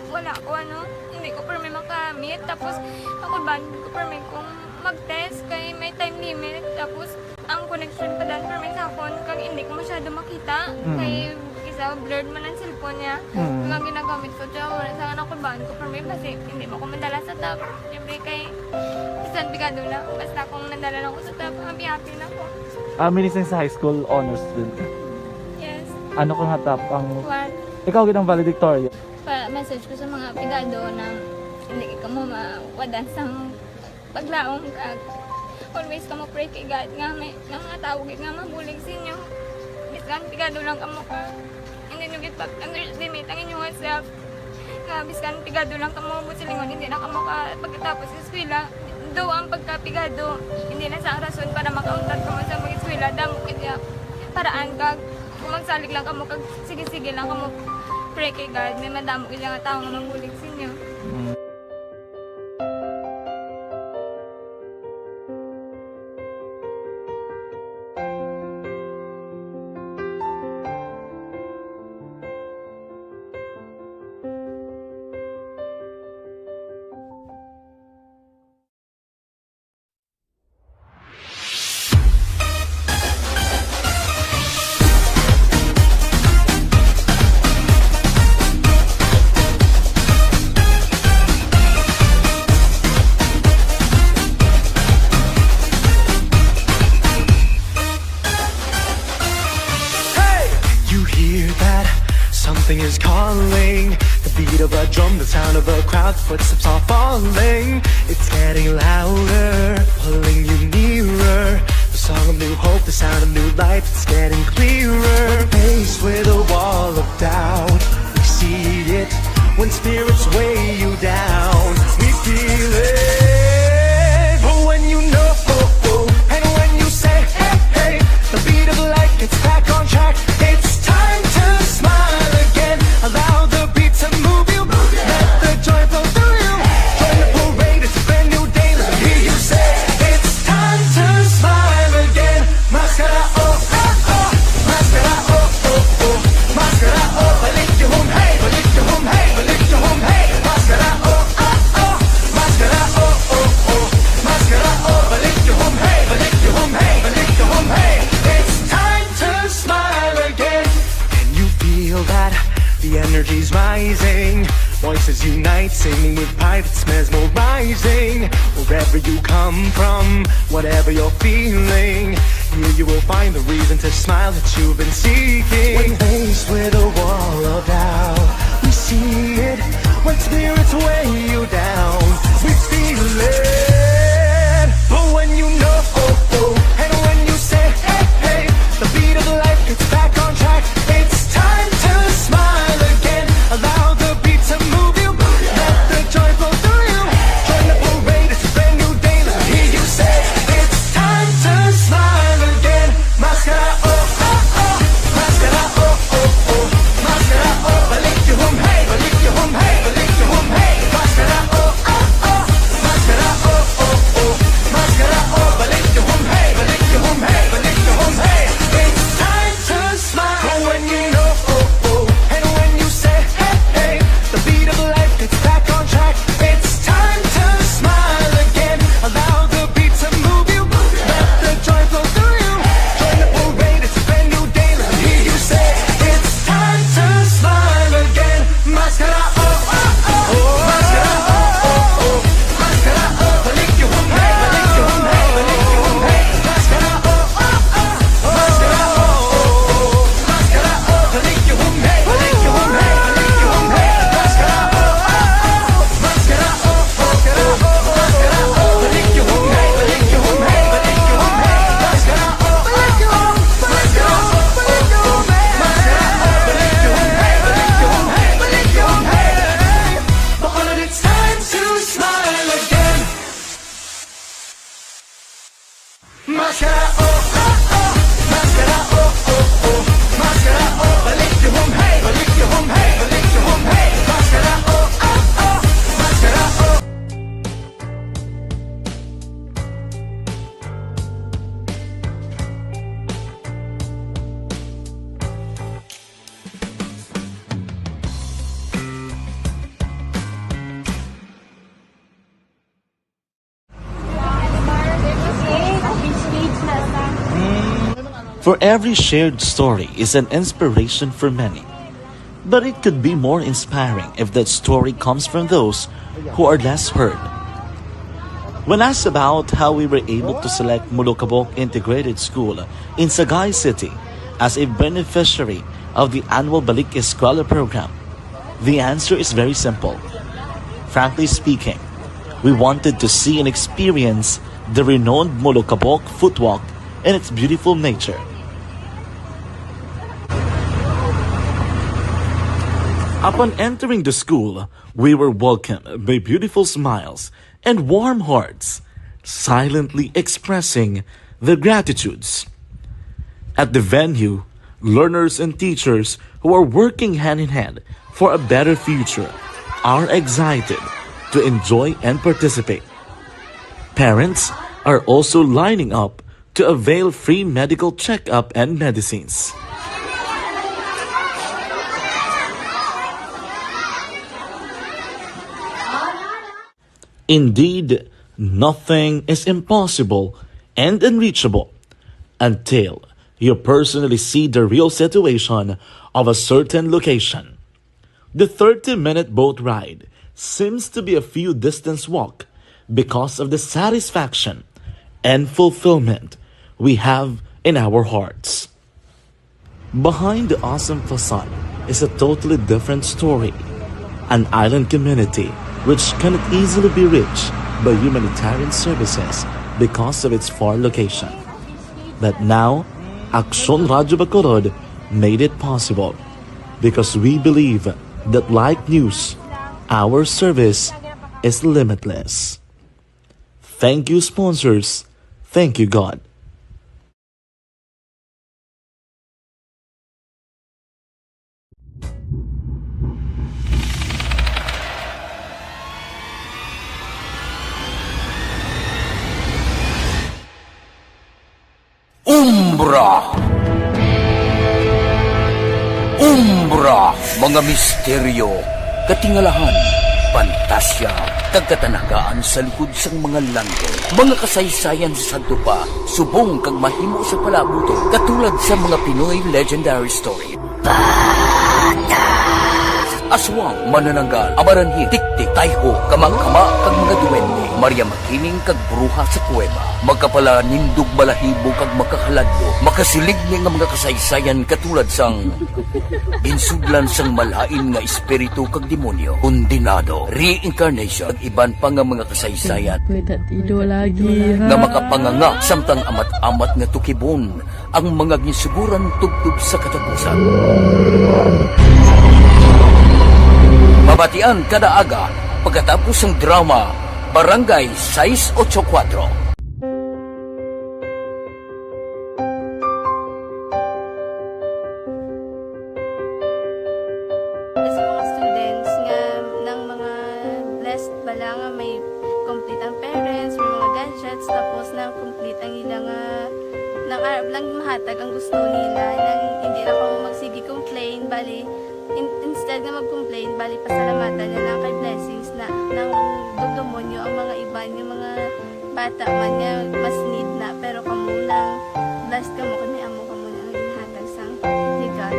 wala ko, ano, hindi ko permi makamit, tapos, kakulbaan ko permi kung mag-test kay may time limit. Tapos, ang connection pa dan permi sa akon, kag hindi ko masyado makita. Mm. Kay isa, blurred man ang cellphone niya. Mm. Kag ang ginagamit ko, tsaka wala sa anak ko, baan ko permi, basi hindi mo ko madala sa top. Siyempre, kay bisan pigado na, basta kung nadala lang ko sa top, happy-happy na ko. Ah, minising sa high school, honor student ka? Yes. Ano ka nga top ang One. Ikaw gid ang valedictorian? Pa-message ko sa mga pigado na hindi ka mo mawadan sang paglaom, kag always kamo pray kay God nga may, nga mga tawo gid nga mabulig sa inyo. Bisan pigado lang kamo ka, hindi nyo gid pag-underestimate ang inyong self. Nga bisan pigado lang kamo, buot silingon, hindi na kamo ka pagkatapos sa eskwela. Though ang pagkapigado, hindi na sa rason para makauntat kamo sa mag-eskwela. Damo gid nga paraan, kag kung magsalig lang kamo, kag sige-sige lang kamo pray kay God, may madamo gid nga tawo nga mabulig sa inyo. Mm. Hey! You hear that? Something is calling. The beat of a drum, the sound of a crowd, footsteps are falling. It's getting louder, pulling you nearer. The song of new hope, the sound of new life, it's getting clearer. When faced with a wall of doubt, we see it. When spirits weigh you down, we feel it. But when you know, and when you say, hey, hey, the beat of life gets back on track. It's time to smile again. Allow the beat to move you. Let the joy flow through you. Join the parade, it's a brand new day. Let me hear you say, it's time to smile again. Maskara, oh, oh, oh. Maskara, oh, oh, oh. Maskara, oh, balik yung hum, hey, balik yung hum, hey, balik yung hum, hey. Maskara, oh, oh, oh. Maskara, oh, oh, oh. Maskara, oh, balik yung hum, hey, balik yung hum, hey, balik yung hum, hey. It's time to smile again. Can you feel that? The energy's rising. Voices unite, singing with pride, it's mesmerizing. Wherever you come from, whatever you're feeling, here you will find the reason to smile that you've been seeking. When faced with a wall of doubt, we see it. When spirits weigh you down, we feel it. But when you know, oh, oh, and when you say, hey, hey, the beat of life gets back on track. It's time to smile again. Allow the beat to move you. Let the joy flow through you. Join the parade, it's a brand new day. Let me hear you say, it's time to smile again. Maskara, oh, oh, oh. Maskara, oh, oh, oh. Maskara, oh, balik yung hum, hey, balik yung hum, hey, balik yung hum, hey. Maskara, oh, oh, oh. Maskara, oh, oh, oh. Maskara, oh, balik yung hum, hey, balik yung hum, hey, balik yung hum, hey. It's time to smile. But when you know, oh, oh, and when you say, hey, hey, the beat of life gets back on track. It's time to smile again. Allow the beat to move you. Let the joy flow through you. Join the parade, it's a brand new day. Let me hear you say, it's time to smile again. Maskara, oh, oh, oh. Maskara, oh, oh, oh. Maskara, oh, balik yung hum, hey, balik yung hum, hey, balik yung hum, hey. Maskara, oh, oh, oh. Maskara, oh, oh, oh. Maskara, oh, balik yung hum, hey, balik yung hum, hey, balik yung hum, hey. Maskara, oh, oh, oh. Maskara, oh, oh, oh. Maskara, oh, balik yung hum, hey, balik yung hum, hey, balik yung hum, hey. Maskara, oh, oh, oh. Maskara, oh, oh, oh. Maskara, oh, balik yung hum, hey, balik yung hum, hey, balik yung hum, hey. Bacolod, it's time to smile again. Maskara, oh, oh, oh. Maskara, oh, oh, oh. Maskara, oh, balik yung hum, hey, balik yung hum, hey, balik yung hum, hey. Maskara, oh, oh, oh. Maskara, oh. For every shared story is an inspiration for many. But it could be more inspiring if that story comes from those who are less heard. When asked about how we were able to select Molokabok Integrated School in Sagay City as a beneficiary of the annual Balik Eskwela program, the answer is very simple. Frankly speaking, we wanted to see and experience the renowned Molokabok Footwalk and its beautiful nature. Upon entering the school, we were welcomed by beautiful smiles and warm hearts, silently expressing their gratitudes. At the venue, learners and teachers who are working hand in hand for a better future are excited to enjoy and participate. Parents are also lining up to avail free medical checkup and medicines. Indeed, nothing is impossible and unreachable until you personally see the real situation of a certain location. The thirty-minute boat ride seems to be a few distance walk because of the satisfaction and fulfillment we have in our hearts. Behind the awesome facade is a totally different story. An island community which cannot easily be reached by humanitarian services because of its far location. But now, Aksyon Radyo Bacolod made it possible because we believe that, like news, our service is limitless. Thank you, sponsors. Thank you, God. Umbra. Umbra, mga misteryo, katingalahan, pantasya, kag katanagaan sa likod sang mga langit. Mga kasaysayan sa sadto pa, subong kag mahimo sa palaabuton, katulad sa mga Pinoy legendary story. Aswang, manananggal, amaranhit, tiktik, tayho, kamangkama, kag mga duwende. Maria Makiling kag bruha sa kuweba. Makapalanindog balahibo kag makahaladlok. Makasiling ni nga mga kasaysayan katulad sang ginsudlan sang malain nga espiritu kag demonyo, kondenado, reincarnation, kag iban pa nga mga kasaysayan May tatido lagi, nga ha? makapanganga samtang amat-amat nga tukibon ang mga ginsuguran tubtob sa katapusan. Mabatian kada aga pagkatapos sang drama Barangay sais ocho kuwatro. Sa mga students nga nang mga blessed bala nga may complete ang parents, may mga gadgets, tapos nang complete ang ila nga nang arab lang mahatag ang gusto nila, nang hindi na ko magsige complain, bali, in-, instead nga mag-complain, bali, pasalamatan na lang kay blessings na nang dugdumonyo ang mga iban nga mga bata man nga mas need na, pero kamo lang, blessed kamo kay may amo kamo na nga ginhatag sang ni God.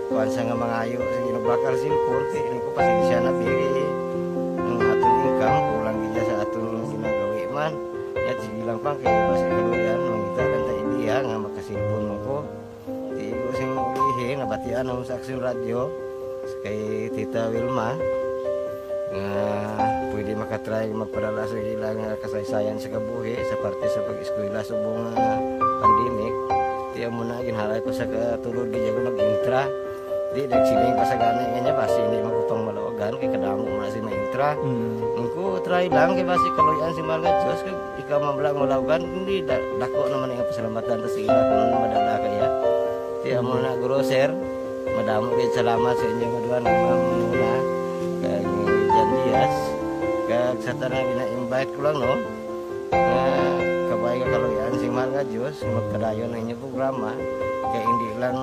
Kuan sa nga mangayo sa ginabakal sin korte, ini ko pasensya na, biri. Ang aton income, kulang gid sa aton ginagawi man. Yat, sige lang pa, kay basi kaluyan, mangita lang ta idea nga makasilpon mo ko. Di ko sing ulihi, nabatian ako sa Aksyon Radyo, kay Tita Wilma, nga pwede makatry magpadala sa ila nga kasaysayan sa kabuhi sa parte sa pag-eskwela subong nga pandemic. Di Muna, ginhalay ko sa katulod, di ako nag-intra. Di, nagsiling pa sa gani nga niya, basi hindi magkupang malawagan, kay kadamo mo na si ma-intra. Mm. Ang ko, try lang, kay basi kaluyan si Mahal nga Diyos, kag ikaw man lang malawagan, hindi, da-, dako naman ang pasalamatan ta sa ila kung madala kaya. Kaya mo na, guro, sir, madamo kayo salamat sa inyo nga duha nga mga muna, kag ni Jan Diaz, kag sa tanan, gina-invite ko lang, no? Nga kabay nga kaluyan si Mahal nga Diyos, nga magpadayon ang inyong programa, kay hindi lang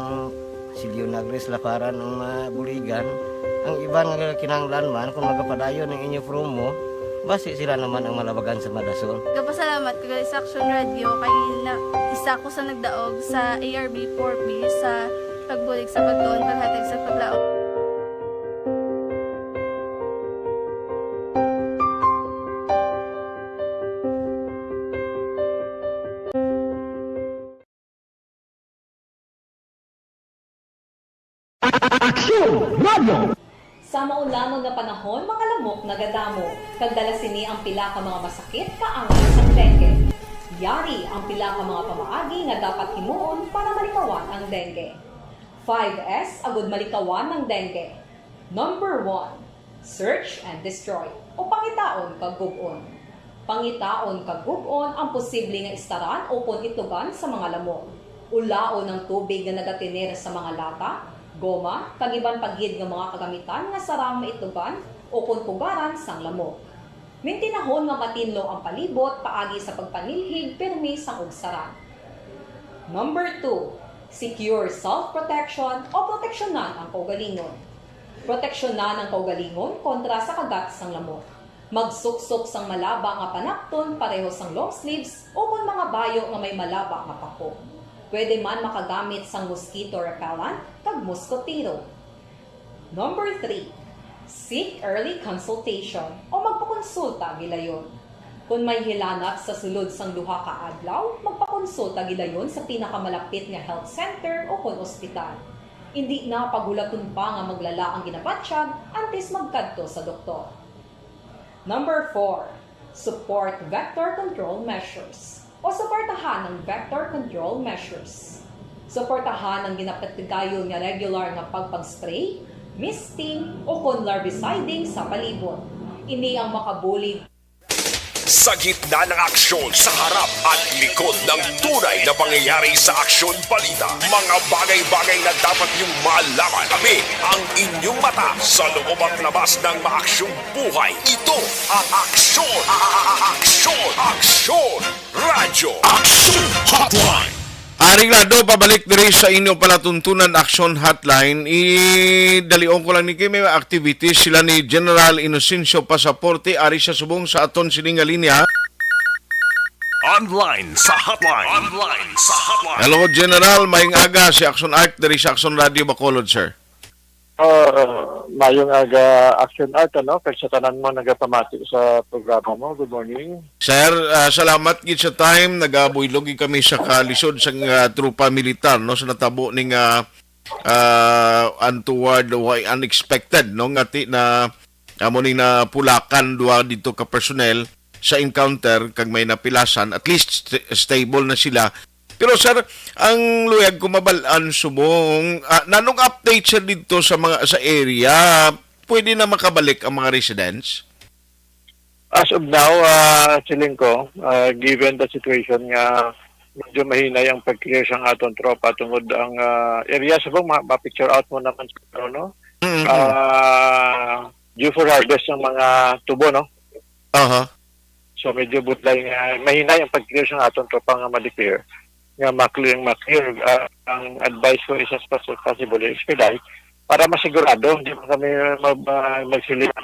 si Leonagris Laparan ang mabuligan, ang iban nga kinahanglan man, kung magapadayon ang inyong promo, basi sila naman ang malabagan sa madasol. Gapasalamat ko gali sa Action Radio, kay na, isa ko sa nagdaog sa A R B four B sa pagbulig sa pagtuon, paghatag sa paglaom. Aksyon Radio! Sa maulamon nga panahon, mga lamok nagadamo, kag dala sini ang pila ka mga masakit kaangay sang dengue. Yari ang pila ka mga pamaagi nga dapat himuon para malikawan ang dengue. Five S agud malikawan ang dengue. Number one, search and destroy, o pangitaon kag gub-on. Pangitaon kag gub-on ang posible nga istaran ukon itlugan sa mga lamok. Ulaon ang tubig nga nagatener sa mga lata, goma, kag iban pa gid nga mga kagamitan nga sarang maitlugan ukon pugaran sang lamok. Mintinahon nga matinlo ang palibot paagi sa pagpanilhig pirmi sang ugsaran. Number two, secure self-protection o proteksyonan ang kaugalingon. Proteksyonan ang kaugalingon kontra sa kagat sang lamok. Magsuksok sang malaba nga panakton pareho sang long sleeves ukon mga bayo nga may malaba nga pako. Pwede man makagamit sang mosquito repellent kag moskotero. Number three, seek early consultation o magpakonsulta gilayon. Kon may hilanat sa sulod sang duha ka adlaw, magpakonsulta gilayon sa pinakamalapit nga health center ukon ospital. Indi na paghulaton pa nga maglala ang ginabatyag antes magkadto sa doktor. Number four, support vector control measures o suportahan ang vector control measures. Suportahan ang ginapatigayon nga regular nga pagpag-spray, misting, ukon larviciding sa palibot. Ini ang makabulig. Sa gitna ng aksyon, sa harap at likod ng tunay na pangyayari sa Aksyon Balita, mga bagay-bagay na dapat niyong malaman. Kami ang inyong mata sa loob at labas ng maaksyong buhay. Ito ang Aksyon, a-, a-, a-, Aksyon, Aksyon Radyo. Aksyon Hotline. Aring Lado, pabalik diri sa inyo palatuntunan Aksyon Hotline. Idalion ko lang ni kay may activities sila ni General Inocencio Pasaporte ari sa subong sa aton sini nga linya. Online sa hotline. Online sa hotline. Hello, General. Maayong aga, si Action Art diri sa Action Radio Bacolod, sir. Ah, mayong aga, Action Art, ano, kag sa tanan mo nagapamati sa programa mo. Good morning. Sir, ah, salamat gid sa time. Nagabuylog gid kami sa kalisod sang, ah, tropa militar, no, sa natabo ning, ah, ah, untoward o unexpected, no, nga ti na amo ni napulakan duha dito ka personnel sa encounter kag may napilasan. At least st-, stable na sila. Pero, sir, ang luyag ko mabal-an subong, ah, nanong update, sir, dito sa mga, sa area? Pwede na makabalik ang mga residents? As of now, ah, siling ko, ah, given the situation nga medyo mahinay ang pag-clear sang aton tropa tungod ang, ah, area subong ma-, ma-picture out mo naman siguro, no? Mm-mm. Ah, due for harvest ang mga tubo, no? Aha. So, medyo budlay nga, mahinay ang pag-clear sang aton tropa nga ma-declare, nga ma-clear, ma-clear. Ah, ang advice ko is as pos-, possible, expedite para masigurado, hindi pa kami mag-, mag-, magsiling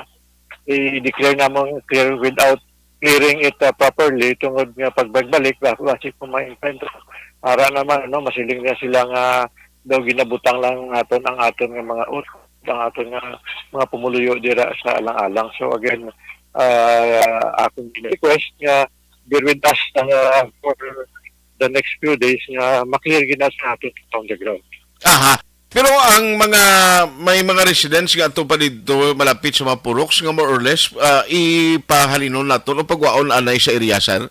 i-declare namon clear without clearing it, uh, properly, tungod nga pag magbalik, ba-, basi kung may encuentro. Ara naman, ano, masiling na sila nga daw ginabutang lang aton ang aton nga mga ut-, ang aton nga mga pumuluyo dira sa alang-alang. So again, uh, akong request nga bear with us, uh, for the next few days nga ma-clear gina sa aton on the ground. Aha. Pero ang mga, may mga residents nga ato pa dito malapit sa mga puroks nga more or less, ah, ipahalinon naton o pagwaon anay sa area, sir?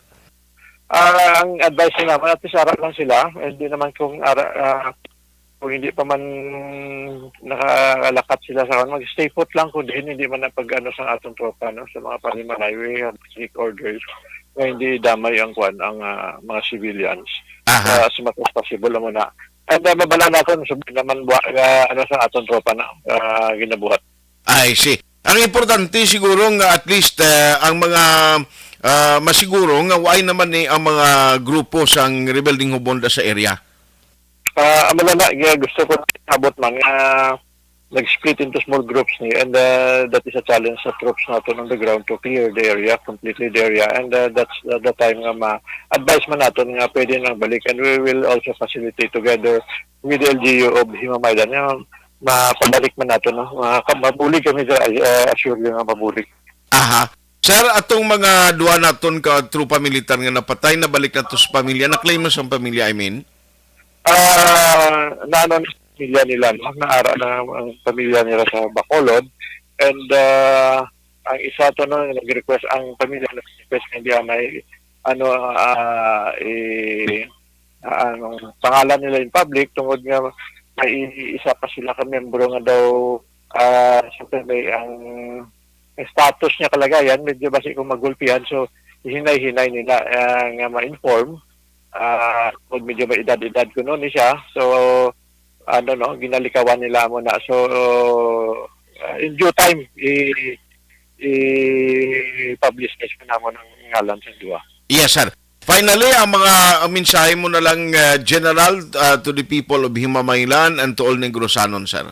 Ah, ang advice nila, at least ara lang sila. Hindi naman kung ara, ah, kung hindi pa man nakalakat sila sa kan, mag-stay put lang, kung diin hindi man ang pag-ano sa atong tropa, no, sa mga panimalay, we have strict orders na hindi damay ang kwan, ang, ah, mga civilians. Aha. Ah, as much as possible mo na. And, ah, mabala naton, so, naman buwa, ah, ano sa atong tropa na, ah, ginabuhat. I see. Ang importante siguro nga at least, ah, ang mga, ah, masiguro nga waay naman ni ang mga grupo sang Rebelding Hubonda sa area. Ah, amo na nga, gusto ko abot man nga nag-split into small groups ni, and, ah, that is a challenge sa troops naton on the ground to clear the area, completely the area, and, ah, that's, ah, the time nga ma-advise man naton nga pwede nang balik, and we will also facilitate together with the L G U of Himamaylan nga mapabalik man naton, no? Maka-, mabulig kami sa, ah, assure nga mabulig. Aha. Sir, atong mga duha naton ka tropa militar nga napatay, nabalik na to sa pamilya, na-claim na sa pamilya, I mean? Ah, naano na sa pamilya nila, no? Naara na ang pamilya nila sa Bacolod. And, ah, ang isa to, no, nag-request ang pamilya, nag-request nga hindi anay, ano, ah, eh, ah, ang pangalan nila in public tungod nga may isa pa sila ka membro nga daw, ah, siyempre may ang, ang status niya kalagayan, medyo basi kung magulpihan, so hinay-hinay nila, ah, nga ma-inform, ah, kung medyo may edad-edad kuno ni siya. So, ano, no, ginalikawan nila mo na. So, ah, in due time, i-, i-publish na siya namon ang ngalan sa duwa. Yes, sir. Finally, ang mga, ang mensahe mo na lang, ah, General, ah, to the people of Himamaylan and to all Negrosanon, sir.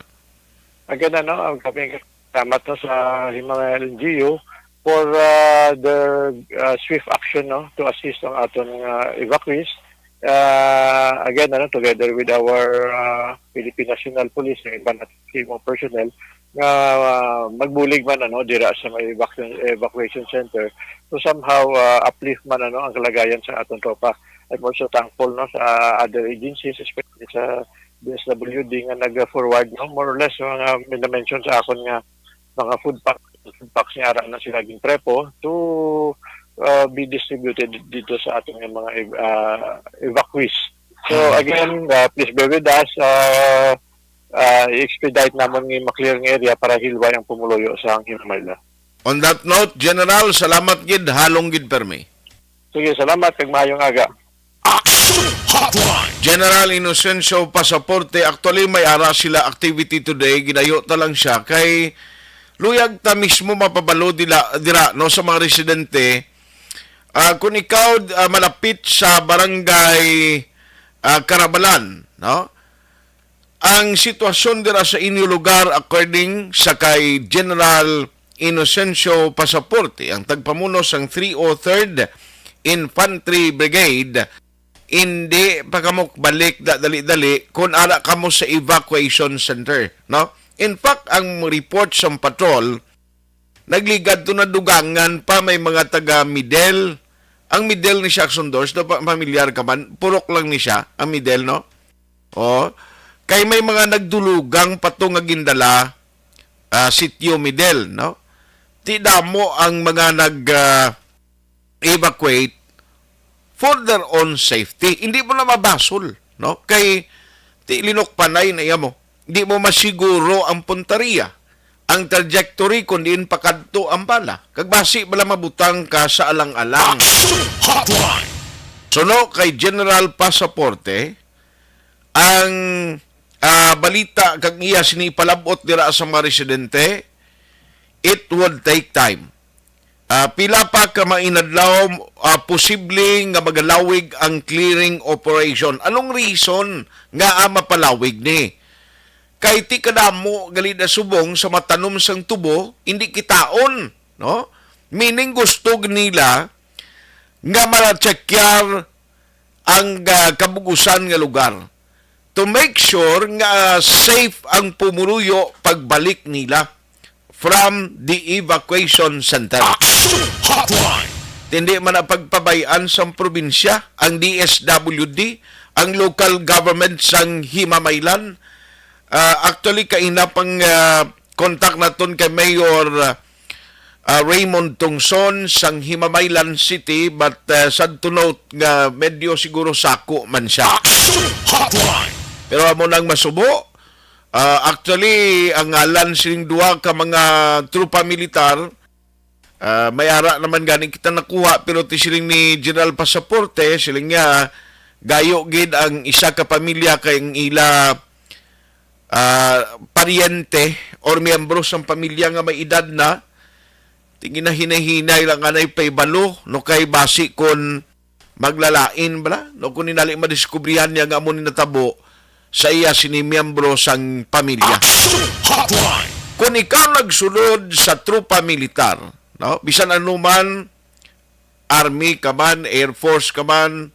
Again, ano, ang kami salamat, no, sa Himamaylan L G U for, ah, their, ah, swift action, no, to assist ang aton, ah, evacuees. Ah, again, ano, together with our, ah, Philippine National Police, ang iba natin team of personnel, nga, ah, magbulig man, ano, dira sa may evacu-, evacuation center to somehow, ah, uplift man, ano, ang kalagayan sa aton tropa. I'm also thankful, no, sa other agencies, especially sa D S W D nga nag-forward, no, more or less, mga may na-mention sa akon nga mga food pack, food packs nga ara na sila ginprepo to, ah, be distributed dito sa aton nga mga ev-, ah, evacuees. So, again, ah, please bear with us. Ah, ah, i-expedite namon nga ma-clear nga area para hilway ang pumuluyo sa Himamaylan. On that note, General, salamat gid, halong gid permi. Sige, salamat kag maayong aga. Action Hotline. General Inocencio Pasaporte, actually may ara sila activity today, ginayo ta lang siya kay luyag ta mismo mapabalo dila, dira, no, sa mga residente. Ah, kung ikaw, ah, malapit sa barangay, ah, Carabalan, no? Ang sitwasyon dira sa inyo lugar, according sa kay General Inocencio Pasaporte, ang tagpamuno sang three oh third Infantry Brigade, hindi pa kamo balik da dali-dali kung ara kamo sa evacuation center, no? In fact, ang report sang patrol, nagligad to na dugangan pa, may mga taga Middle. Ang Middle ni Jackson Doors, no, pa-, familiar ka man, purok lang ni siya, ang Middle, no? Oh, kay may mga nagdulugang pa to nga gindala, ah, Sitio Middle, no? Ti damo ang mga nag, ah, evacuate for their own safety. Hindi mo na mabasol, no? Kay ti linukpanay na iya mo. Di mo masiguro ang puntaria, ang trajectory kung diin pakadto ang bala. Kag basi bala mabutang ka sa alang-alang. Action Hotline. Suno kay General Pasaporte, ang, ah, balita kag iya sini ipalab-ot dira sa mga residente, it would take time. Ah, pila pa ka mga inadlaw, ah, posible nga magalawig ang clearing operation. Anong reason nga, ah, mapalawig ni? Kay ti kadamo gali na subong sa matanom sang tubo, hindi kitaon, no? Meaning gusto nila nga ma-check-an ang, ah, kabug-usan nga lugar to make sure nga safe ang pumuluyo pagbalik nila from the evacuation center. Action Hotline. Hindi man ang pagpabay-an sang probinsya, ang D S W D, ang local government sang Himamaylan. Ah, actually, kaina pang, ah, contact naton kay Mayor, ah, ah, Raymond Tungson sang Himamaylan City, but, ah, sad to note nga medyo siguro sako man siya. Action Hotline! Pero amo nang masubo. Ah, actually, ang ngalan sining duha ka mga tropa militar, ah, may ara naman gani kita nakuha, pero ti siling ni General Pasaporte, siling niya, gayo gid ang isa ka pamilya kay ang ila, ah, paryente or miyembro sang pamilya nga may edad na, ti ginahinay-hinay lang anay paibalo, no, kay basi kon maglalain bala, no, kung inali madiskubrihan niya nga amo ni natabo sa iya sini miyembro sang pamilya. Action Hotline! Kung ikaw nagsulod sa tropa militar, no, bisan anuman, army ka man, air force ka man,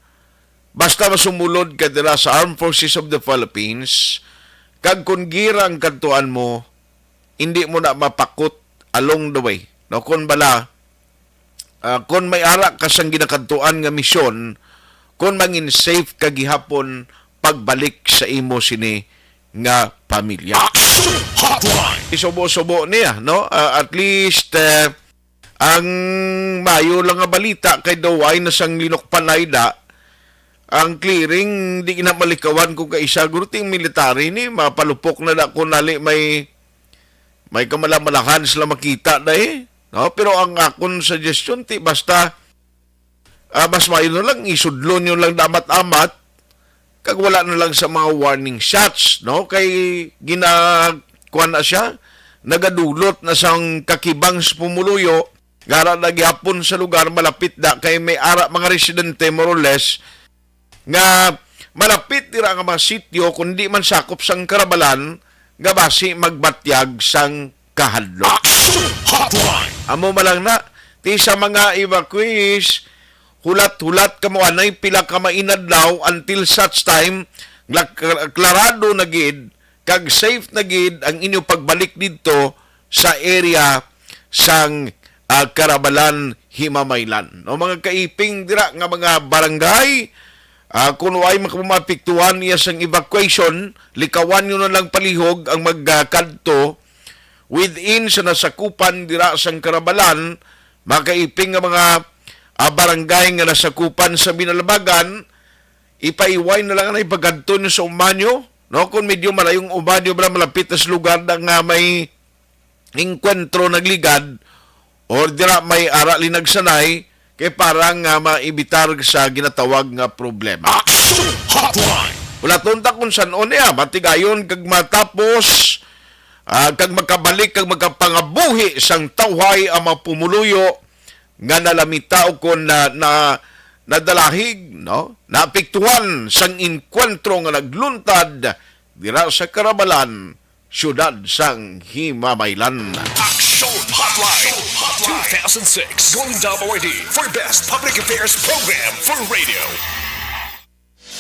basta masumulod ka dira sa Armed Forces of the Philippines, kag kung gira ang kadtuan mo, hindi mo na mapakot along the way. No, kung bala, ah, kung may ara ka sang ginakadtuan nga misyon, kung mangin safe ka gihapon pagbalik sa imo sini nga pamilya. Action Hotline! Isubo-subo niya, no? Ah, at least, eh, ang mayo lang nga balita kay daw ay na sang linukpanay da. Ang clearing, di na malikawan ko kaisa. Guro ting military ni, mapalupok na da ko nali may, may kamalamalahan sila makita da eh. No? Pero ang akon suggestion, ti, basta, ah, mas mayo na lang, isudlo nyo lang damat-amat, kag wala na lang sa mga warning shots, no? Kay gina-, kuwan na siya, nagadulot na sang kakibang sa pumuluyo, gara na gihapon sa lugar, malapit da, kay may ara mga residente, more or less, nga malapit dira nga mga sityo, kung di man sakop sang Karabalan, nga basi magbatyag sang kahadlok. Action Hotline! Amo man lang na, ti sa mga evacuees, hulat-hulat kamo anay pila ka mainadlaw until such time nga klarado na gid kag safe na gid ang inyo pagbalik didto sa area sang, ah, Karabalan, Himamaylan. No, mga kaiping dira nga mga barangay, ah, kung way makamapiktuhan niya sang evacuation, likawan nyo na lang palihog ang magkadto within sa nasakupan dira sang Karabalan, mga kaiping nga mga, ah, barangay nga nasakupan sa Binalbagan, ipaiway na lang na ipagkadto nyo sa umanyo, no? Kung medyo malayong umanyo, bala malapit na sa lugar na nga may engkwentro nagligad, or dira may ara linagsanay, kay para nga maibitar sa ginatawag nga problema. Action Hotline! Wala tunta kung san-o niya, matigayon kag matapos, ah, kag makabalik kag makapangabuhi sang tawhay ang mga pumuluyo nga nalamita o kon na, na, nadalahig, no? Naapektuhan sang engkwentro nga nagluntad dira sa Karabalan, siyudad sang Himamaylan. Action Hotline two thousand six Golden Dome Awardee for Best Public Affairs Program for Radio.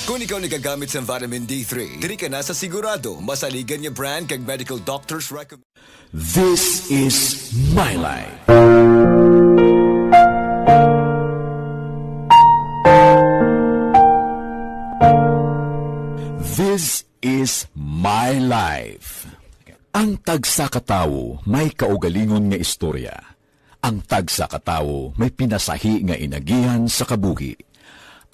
Kung ikaw nagagamit sa vitamin D three, diri ka na sa sigurado, masaligan nga brand kag medical doctor's recommend. This is My Life. This is My Life. Ang tagsa ka tawo may kaugalingon nga istorya. Ang tagsa ka tawo may pinasahi nga inagihan sa kabuhi.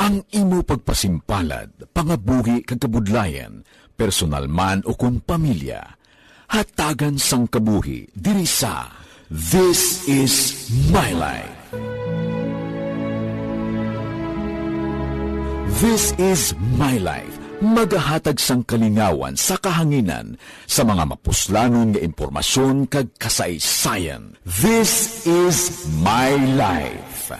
Ang imo pagpasimpalad, pangabuhi kag kabudlayan, personal man o kon pamilya, hatagan sang kabuhi diri sa This is My Life. This is My Life, magahatag sang kalingawan sa kahanginan sa mga mapuslanon nga impormasyon kag kasaysayan. This is My Life.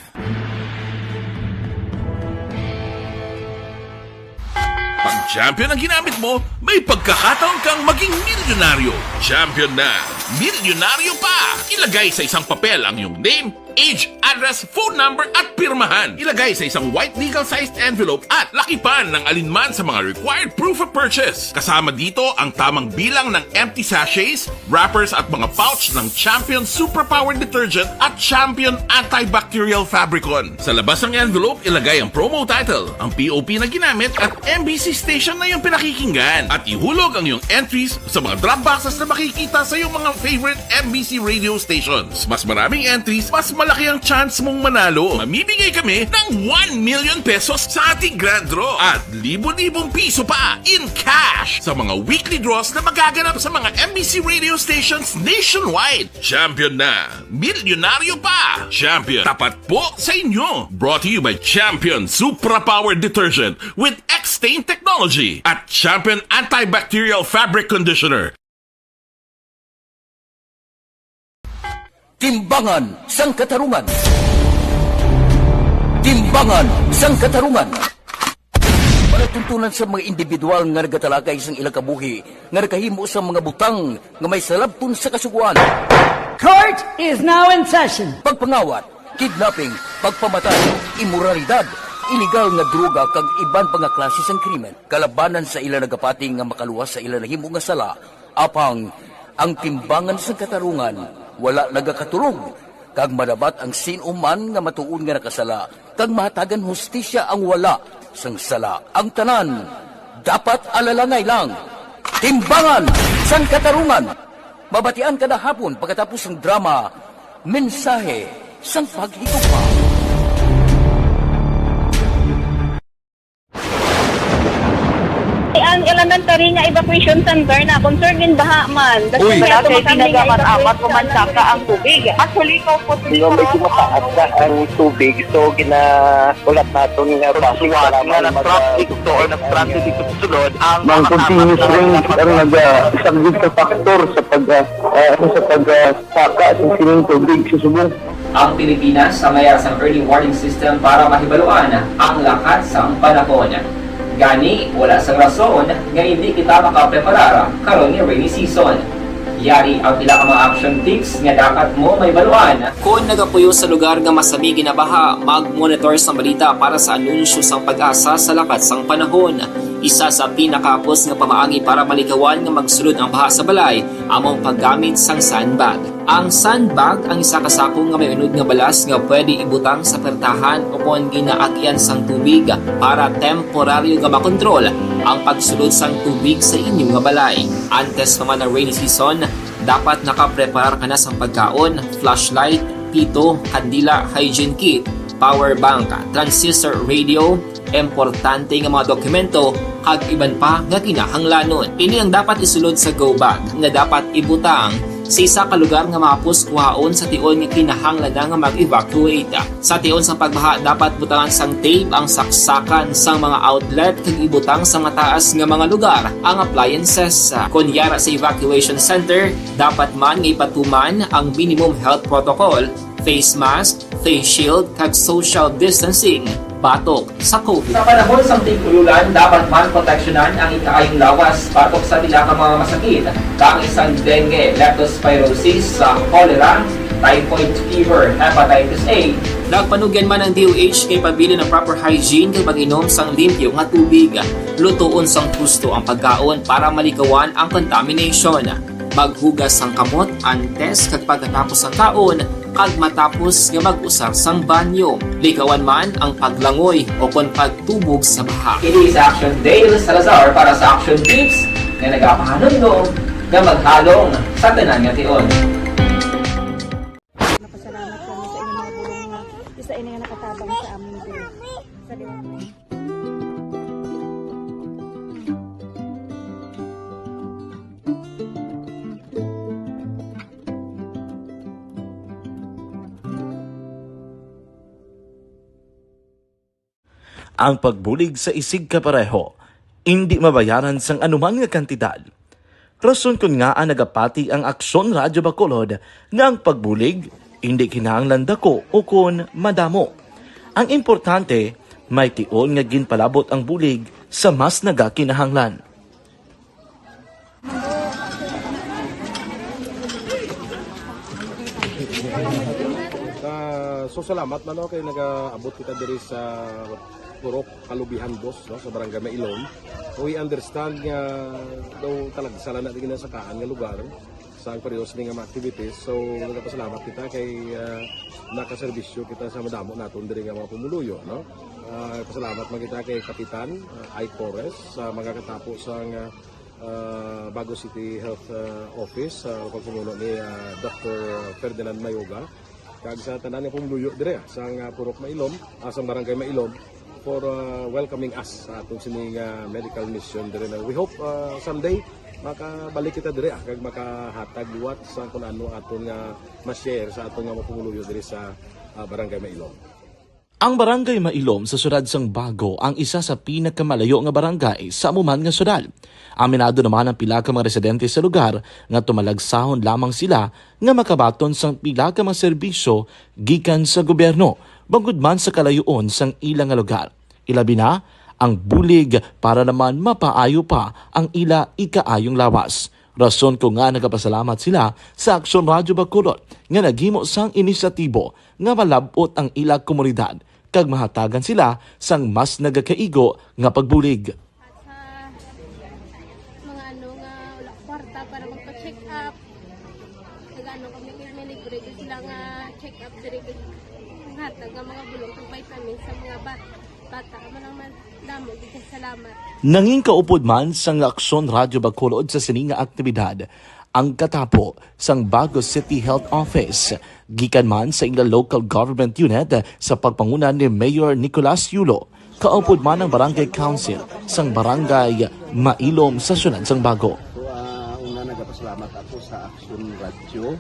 Pag champion ang ginamit mo, may pagkakataon kang maging milyonaryo. Champion na, milyonaryo pa! Ilagay sa isang papel ang iyong name, Age, address, phone number at pirmahan. Ilagay sa isang white legal-sized envelope at lakipan ng alinman sa mga required proof of purchase. Kasama dito ang tamang bilang ng empty sachets, wrappers at mga pouch ng Champion Superpower Detergent at Champion Antibacterial Fabricon. Sa labas ng envelope, ilagay ang promo title, ang P O P na ginamit at M B C station na iyong pinakikinggan. At ihulog ang iyong entries sa mga drop boxes na makikita sa iyong mga favorite M B C radio stations. Mas maraming entries, mas malaki ang chance mong manalo. Mamimigay kami ng one million pesos sa ating grand draw at libo-libong piso pa in cash sa mga weekly draws na magaganap sa mga M B C radio stations nationwide. Champion na! Milyonaryo pa! Champion, tapat po sa inyo! Brought to you by Champion Supra Power Detergent with X-Stain Technology at Champion Antibacterial Fabric Conditioner. Timbangan sang Katarungan. Timbangan sang Katarungan. Palatuntunan sa mga individual nga nagatalakay sang ilang kabuhi nga nakahimo sang mga butang nga may salabton sa Kasugoan. Court is now in session. Pagpangawat, kidnapping, pagpamatay, imoralidad, iligal nga droga kag iban pa nga klase sang krimen kalabanan sa ila nagapati nga makaluwas sa ila nahimo nga sala. Apang ang Timbangan sang Katarungan wala nagakatulog, kag madabat ang sin-o man nga matuod nga nakasala, kag mahatagan hustisya ang wala sang sala. Ang tanan dapat alalangay lang. Timbangan sang Katarungan, mabatian kada hapon pagkatapos sang drama, Mensahe sang Paghigugma. Ang elementary nga evacuation center na concerned din baha man. Uy. Malaki, tinaga man amat o mansaka ang tubig. Actually, ikaw po, di ba, medyo mataas na ang tubig, so ginaulat naton nga base sa lamang nga nag-transit to or nag-transit dito sa sulod ang mga continuous rain ang nagasaglit sa factor sa pag, ah, ah, sa pag, ah, saka sa sining tubig sa subong. Ang Pilipinas sa mayar sang early warning system para mahibaluan ang lakat sang panahon. Gani, wala sang rason nga indi kita makapreparar karon nga rainy season. Yari ang pila ka mga action tips nga dapat mo mahibaluan. Kon nagapuyo sa lugar nga masami ginabaha, mag-monitor sang balita para sa anunsyo sang PAGASA sa lakat sang panahon. Isa sa pinakahapos nga pamaagi para malikawan nga magsulod ang baha sa balay amo ang paggamit sang sandbag. Ang sandbag ang isa ka sako nga may unod nga balas nga pwede ibutang sa pertahan ukon ginaagian sang tubig para temporaryo nga makontrol ang pagsulod sang tubig sa inyo nga balay. Antes pa man ang rainy season, dapat nakapreparar ka na sang pagkaon, flashlight, pito, kandila, hygiene kit, power bank, transistor radio, importante nga mga dokumento, kag iban pa nga kinahanglanon. Ini ang dapat isulod sa go bag nga dapat ibutang sa isa ka lugar nga mahapos kuhaon sa tion nga kinahanglan na nga mag-evacuate. Sa tion sang pagbaha, dapat butangan sang tape ang saksakan sang mga outlet kag ibutang sa mataas nga mga lugar ang appliances. Kon yara sa evacuation center, dapat man nga ipatuman ang minimum health protocol, face mask, face shield, kag social distancing batok sa COVID. Sa panahon sang tig-ululan, dapat man proteksyonan ang ikaayong lawas batok sa pila ka mga masakit, kaangay sang dengue, leptospirosis, sa cholera, typhoid fever, hepatitis A. Nagpanugyan man ang D O H nga ipabilin ang proper hygiene kag pag-inom sang limpyo nga tubig. Lutoon sang husto ang pagkaon para malikawan ang contamination. Maghugas sang kamot antes kag pagkatapos sang kaon, kag matapos nga mag-usar sang banyo. Likawan man ang paglangoy ukon pagtubog sa baha. Ini si Action Dale Salazar para sa Action Tips nga nagapahanumdom nga maghalong sa tanan nga tion. Napasalamat kami sa inyong mga guro nga isa ini nga nakatabang sa amin diri sa Liwanag. Ang pagbulig sa isigkapareho indi mabayaran sang anuman nga kantidad. Rason kon ngaa nagapati ang Aksyon Radyo Bacolod nga ang pagbulig indi kinahanglan dako ukon madamo. Ang importante, may tion nga ginpalabot ang bulig sa mas nagakinahanglan. So, salamat man, no, kay nagaabot kita diri sa Purok Kalubihan Dos, no, sa Barangay Mailom. We understand nga daw talagsa lang na di ginasakaan nga lugar sa ang pareho sini nga mga activities. So, nagapasalamat kita kay, ah, nakaserbisyo kita sa madamo naton diri nga mga pumuluyo, no? Ah, pasalamat man kita kay Kapitan, ah, Ike Torres, sa mga katapo sa nga, ah, Bago City Health, ah, Office, sa pagpamuno ni, ah, Doctor Ferdinand Mayoga, kag sa tanan nga pumuluyo diri, ah, sa nga Purok Mailom, ah, sa Barangay Mailom, for, ah, welcoming us sa atong sini nga medical mission diri na. We hope, ah, someday makabalik kita diri, ah, kag makahatag liwat sa kung ano aton nga ma-share sa aton nga mga pumuluyo diri sa, ah, Barangay Mailom. Ang Barangay Mailom sa siyudad sang Bago ang isa sa pinakamalayo nga barangay sa amo man nga siyudad. Aminado naman ang pila ka mga residente sa lugar nga tumalagsahon lamang sila nga makabaton sang pila ka mga serbisyo gikan sa gobyerno, bangod man sa kalayoon sang ila nga lugar. Ilabi na ang bulig para naman mapaayo pa ang ila ikaayong lawas. Rason ko nga nagapasalamat sila sa Aksyon Radyo Bacolod nga naghimo sang inisyatibo nga malab-ot ang ila komunidad kag mahatagan sila sang mas nagakaigo nga pagbulig. At sa mga ano nga wala kwarta para magpa-check up, nag-ano kami, may libre gyud sila nga check up diri, kag hatag nga mga bulong kag vitamins sa mga bat-, bata. Amo lang man, damo gyud kay salamat. Nangin kaupod man sang Aksyon Radyo Bacolod sa sini nga aktibidad ang katapo sang Bago City Health Office, gikan man sa ila local government unit sa pagpanguna ni Mayor Nicolas Yulo, kaupod man ang Barangay Council sang Barangay Mailom sa siyudad sang Bago. So, ah, una, nagapasalamat ako sa Aksyon Radyo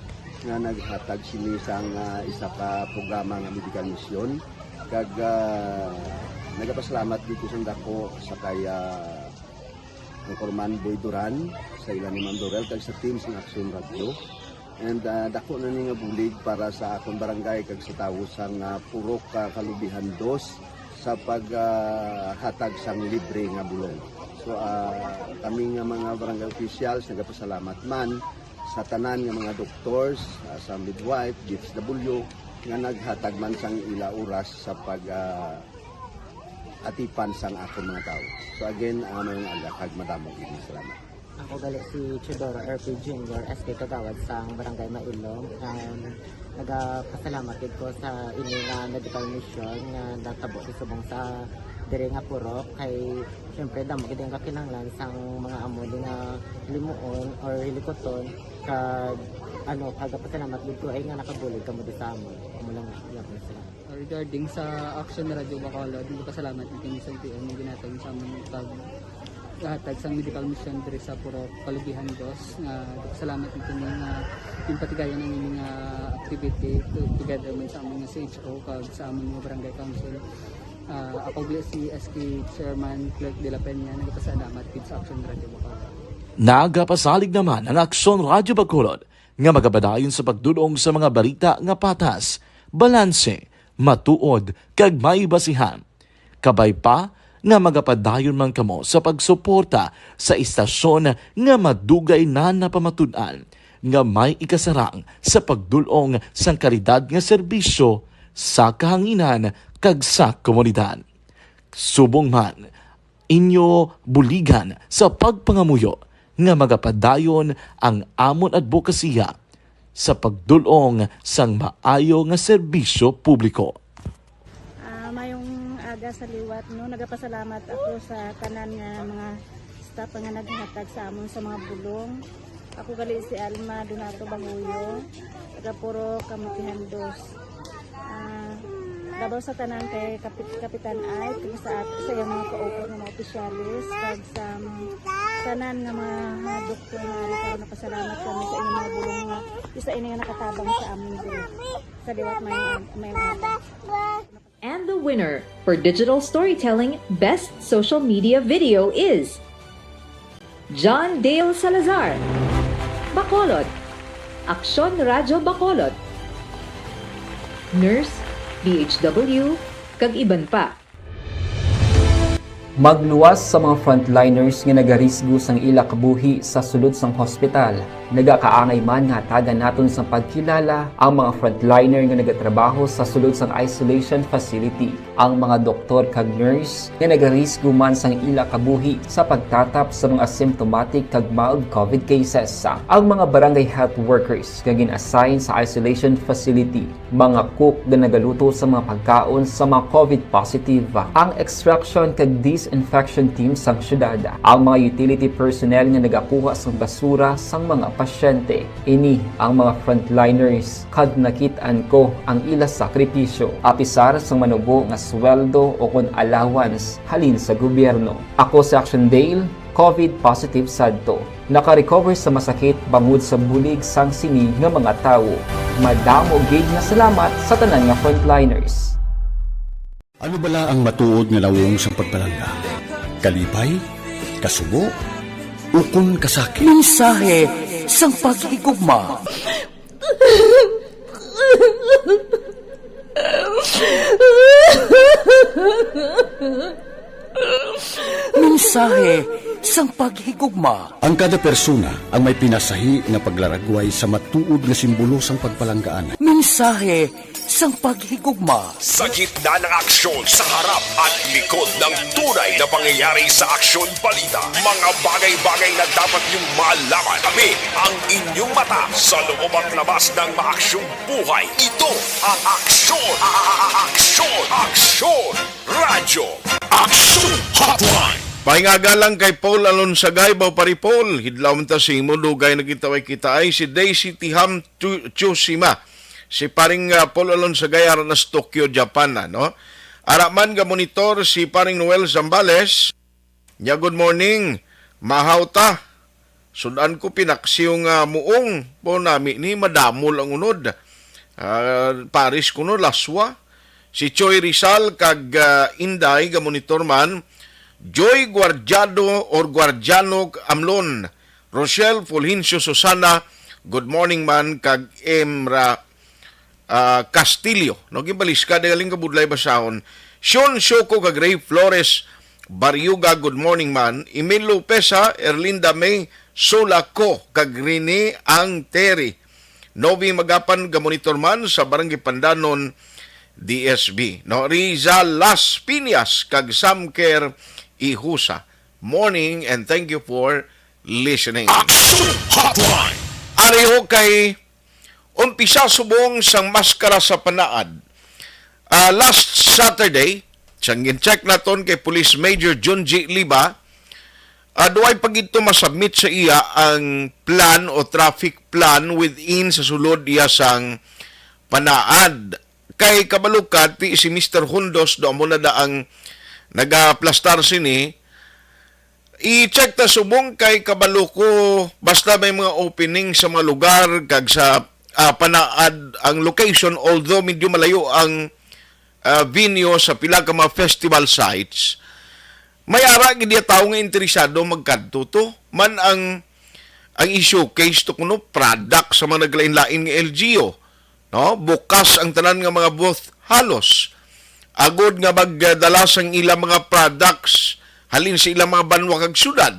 nga naghatag sini sang, ah, isa ka programa nga medical mission. Kag, ah, nagapasalamat dito sa dako sa kay, ah, Anchorman Boy Duran, sa ila ni Ma'am Dorel, kag sa team sang Aksyon Radyo. And, ah, dako na ni nga bulig para sa akon barangay kag sa tawo sang, ah, Purok, ah, Kalubihan Dos sa pag, ah, hatag sang libre nga bulong. So, ah, kami nga mga barangay officials nagapasalamat man sa tanan nga mga doctors, ah, sa midwife, D S W, nga naghatag man sang ila oras sa pag, ah, atipan sang akon mga tawo. So again, ah, mayong aga kag madamo gid nga salamat. Ako gali si Teodoro R P Junior, S K Kagawad sang Barangay Mailom. Um, nagapasalamat gid ko sa ini nga medical mission nga natabo sa subong sa diri nga purok. Kay syempre, damo gid ang kakinahanglan sang mga amo ni nga limuon or hilikuton. Kag ano, nagapasalamat gid ko ay nga nakabulig kamo di sa amon. Amo lang, iya po na sila. Regarding sa Action Radio Bacolod, nagpasalamat kami sa L T O nga ginhatag sa amon pag hatag sang medical mission diri sa Purok Kalubihan Dos, nga nagpasalamat kami nga ginpatigayon ang ini nga activity to-, together man sa amon nga C H O kag sa amon nga barangay council. Ah, ako gali si S K Chairman Clerk de la Peña, nagpasalamat gid sa Action Radio Bacolod. Nagapasalig naman ang Aksyon Radio Bacolod nga magapadayon sa pagdul-ong sa mga balita nga patas, balanse, matuod, kag may basihan. Kabay pa nga magapadayon man kamo sa pagsuporta sa istasyon nga madugay na napamatud-an nga may ikasarang sa pagdul-ong sang kalidad nga serbisyo sa kahanginan kag sa komunidad. Subong man, inyo buligan sa pagpangamuyo nga magapadayon ang amon adbokasiya sa pagdul-ong sang maayo nga serbisyo publiko. Ah, mayong aga sa liwat, no? Nagapasalamat ako sa tanan nga mga staff nga naghatag sa amon sa mga bulong. Ako gali si Alma Donato Banguyo, taga Purok Kamutihan Dos. Ah, labaw sa tanan kay Kapit-, Kapitan Ike, kag sa at-, sa iyang mga kaupo nga mga opisyalis, kag sa, um, tanan nga mga, mga doktor nga ari karon, napasalamat kami sa inyong mga bulong nga isa ini nga nakatabang sa amin diri. Sa liwat, may, may aga. And the winner for digital storytelling best social media video is John Dale Salazar, Bacolod, Aksyon Radyo Bacolod, Nurse, D H W, kag iban pa. Magluwas sa mga frontliners nga nagarisgo sang ila kabuhi sa sulod sang hospital. Nagakaangay man nga hatagan naton sang pagkilala ang mga frontliner nga nagatrabaho sa sulod sang isolation facility, ang mga doktor kag nurse nga nagarisgo man sang ila kabuhi sa pagtatap sa mga asymptomatic kag mild covid cases, ang mga barangay health workers nga gin-assign sa isolation facility, mga cook nga nagaluto sa mga pagkaon sa mga covid positive, ang extraction kag disinfection team sang syudad, ang mga utility personnel nga nagakuha sang basura sang mga pasyente. Ini ang mga frontliners kag nakit-an ko ang ila sakripisyo, apisar sang manubo nga sweldo o kon allowance halin sa gobyerno. Ako si Action Dale, covid positive sadto. Naka-recover sa masakit bangod sa bulig sang sini nga mga tawo. Madamo gid nga salamat sa tanan nga frontliners. Ano bala ang matuod nga nawong sang pagpalangga? Kalipay? Kasubo? Ukon kasakit? Mensahe sang paghigugma. Mensahe sang paghigugma. Ang kada persona ang may pinasahi nga paglaragway sa matuod nga simbolo sang pagpalanggaan. Mensahe sang paghigugma. Sa gitna ng aksyon, sa harap at likod ng tunay na pangyayari sa aksyon balita, mga bagay-bagay na dapat niyong malaman. Kami ang inyong mata sa loob at labas ng maaksyong buhay. Ito ang aksyon, a- a- a- aksyon, aksyon, radyo, aksyon hotline. Paingaga lang kay Paul Alonsagay, baw pari Paul, hidlaw man ta sa imo, dugay na kita way kita ay si Daisy Tiham Chu- Chusima. Si paring, ah, Paul Alonsagay ara na sa Tokyo, Japan na, no? Ara man ga monitor si paring Noel Zambales. Nya, good morning. Mahaw ta. Sudan ko pinaksiw nga muong po nami ni madamol ang unod. Ah, Paris kuno laswa. Si Choi Rizal kag, ah, Inday ga monitor man. Joy Guardiado or Guardiano Amlon. Rochelle Fulgencio Susana, good morning man kag Emra, ah, Castillo. No, gimbaliska, di galing kabudlay basahon. Sean Shoko kag Ray Flores Bariuga, good morning man. Emil Lopez, ha, Erlinda May Sulaco kag Rene Ang Terry. Novi Magapan, ga monitor man sa Barangay Pandanon, D S B. No, Riza Las Piñas kag Samker Ihusa. Morning and thank you for listening. Action Hotline. Ari ho kay umpisa subong sang maskara sa panaad. Ah, last Saturday, sang gin-check naton kay Police Major Junji Liba, ah, duay pa gid to masubmit sa iya ang plan o traffic plan within sa sulod iya sang panaad. Kay kabalo ka, ti si Mister Hondos do amo na da ang nagaplastar sini. I-check ta subong kay kabalo ko, basta may mga opening sa mga lugar kag sa, ah, panaad ang location, although medyo malayo ang, ah, venue sa pila ka mga festival sites, may ara gid iya tawo nga interesado magkadto to. Man ang, ang i-showcase to kuno product sa mga naglain-lain nga L G U, no? Bukas ang tanan nga mga booth halos, agod nga magdala sang ilang mga products halin sa ilang mga banwa kag syudad.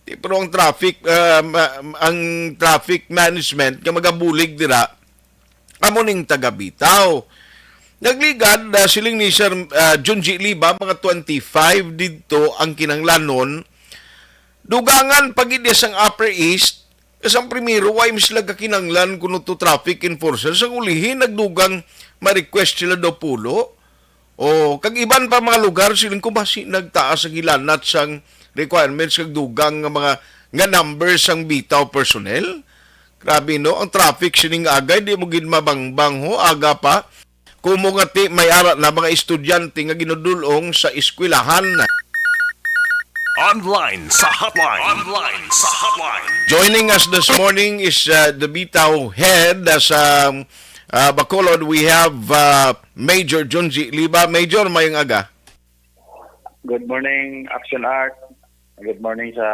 Di, pero ang traffic, ah, ma- ang traffic management nga magabulig dira, amo ning taga Bitaw. Nagligad, ah, siling ni Sir, ah, Junji Liba, mga twenty-five didto ang kinahanglanon. Dugangan pa gid iya sang Upper East, sang primero, way man sila kakinahanglan kuno to traffic enforcer. Sang ulihi, nagdugang ma-request sila daw pulo. O, kag iban pa mga lugar, siling ko, basi nagtaas ang hilanat sang requirements kag dugang nga mga, nga numbers sang Bitaw personnel. Grabe, no? Ang traffic sining agay, di mo gid mabangbang, ho, aga pa. Kumo nga ti may ara na mga estudyante nga ginudulong sa eskwelahan. Online sa hotline. Online sa hotline. Joining us this morning is, uh, the Bitaw head, uh, sa, uh, Bacolod. We have, uh, Major Junji Liba. Major, mayong aga. Good morning, Action Art. Good morning sa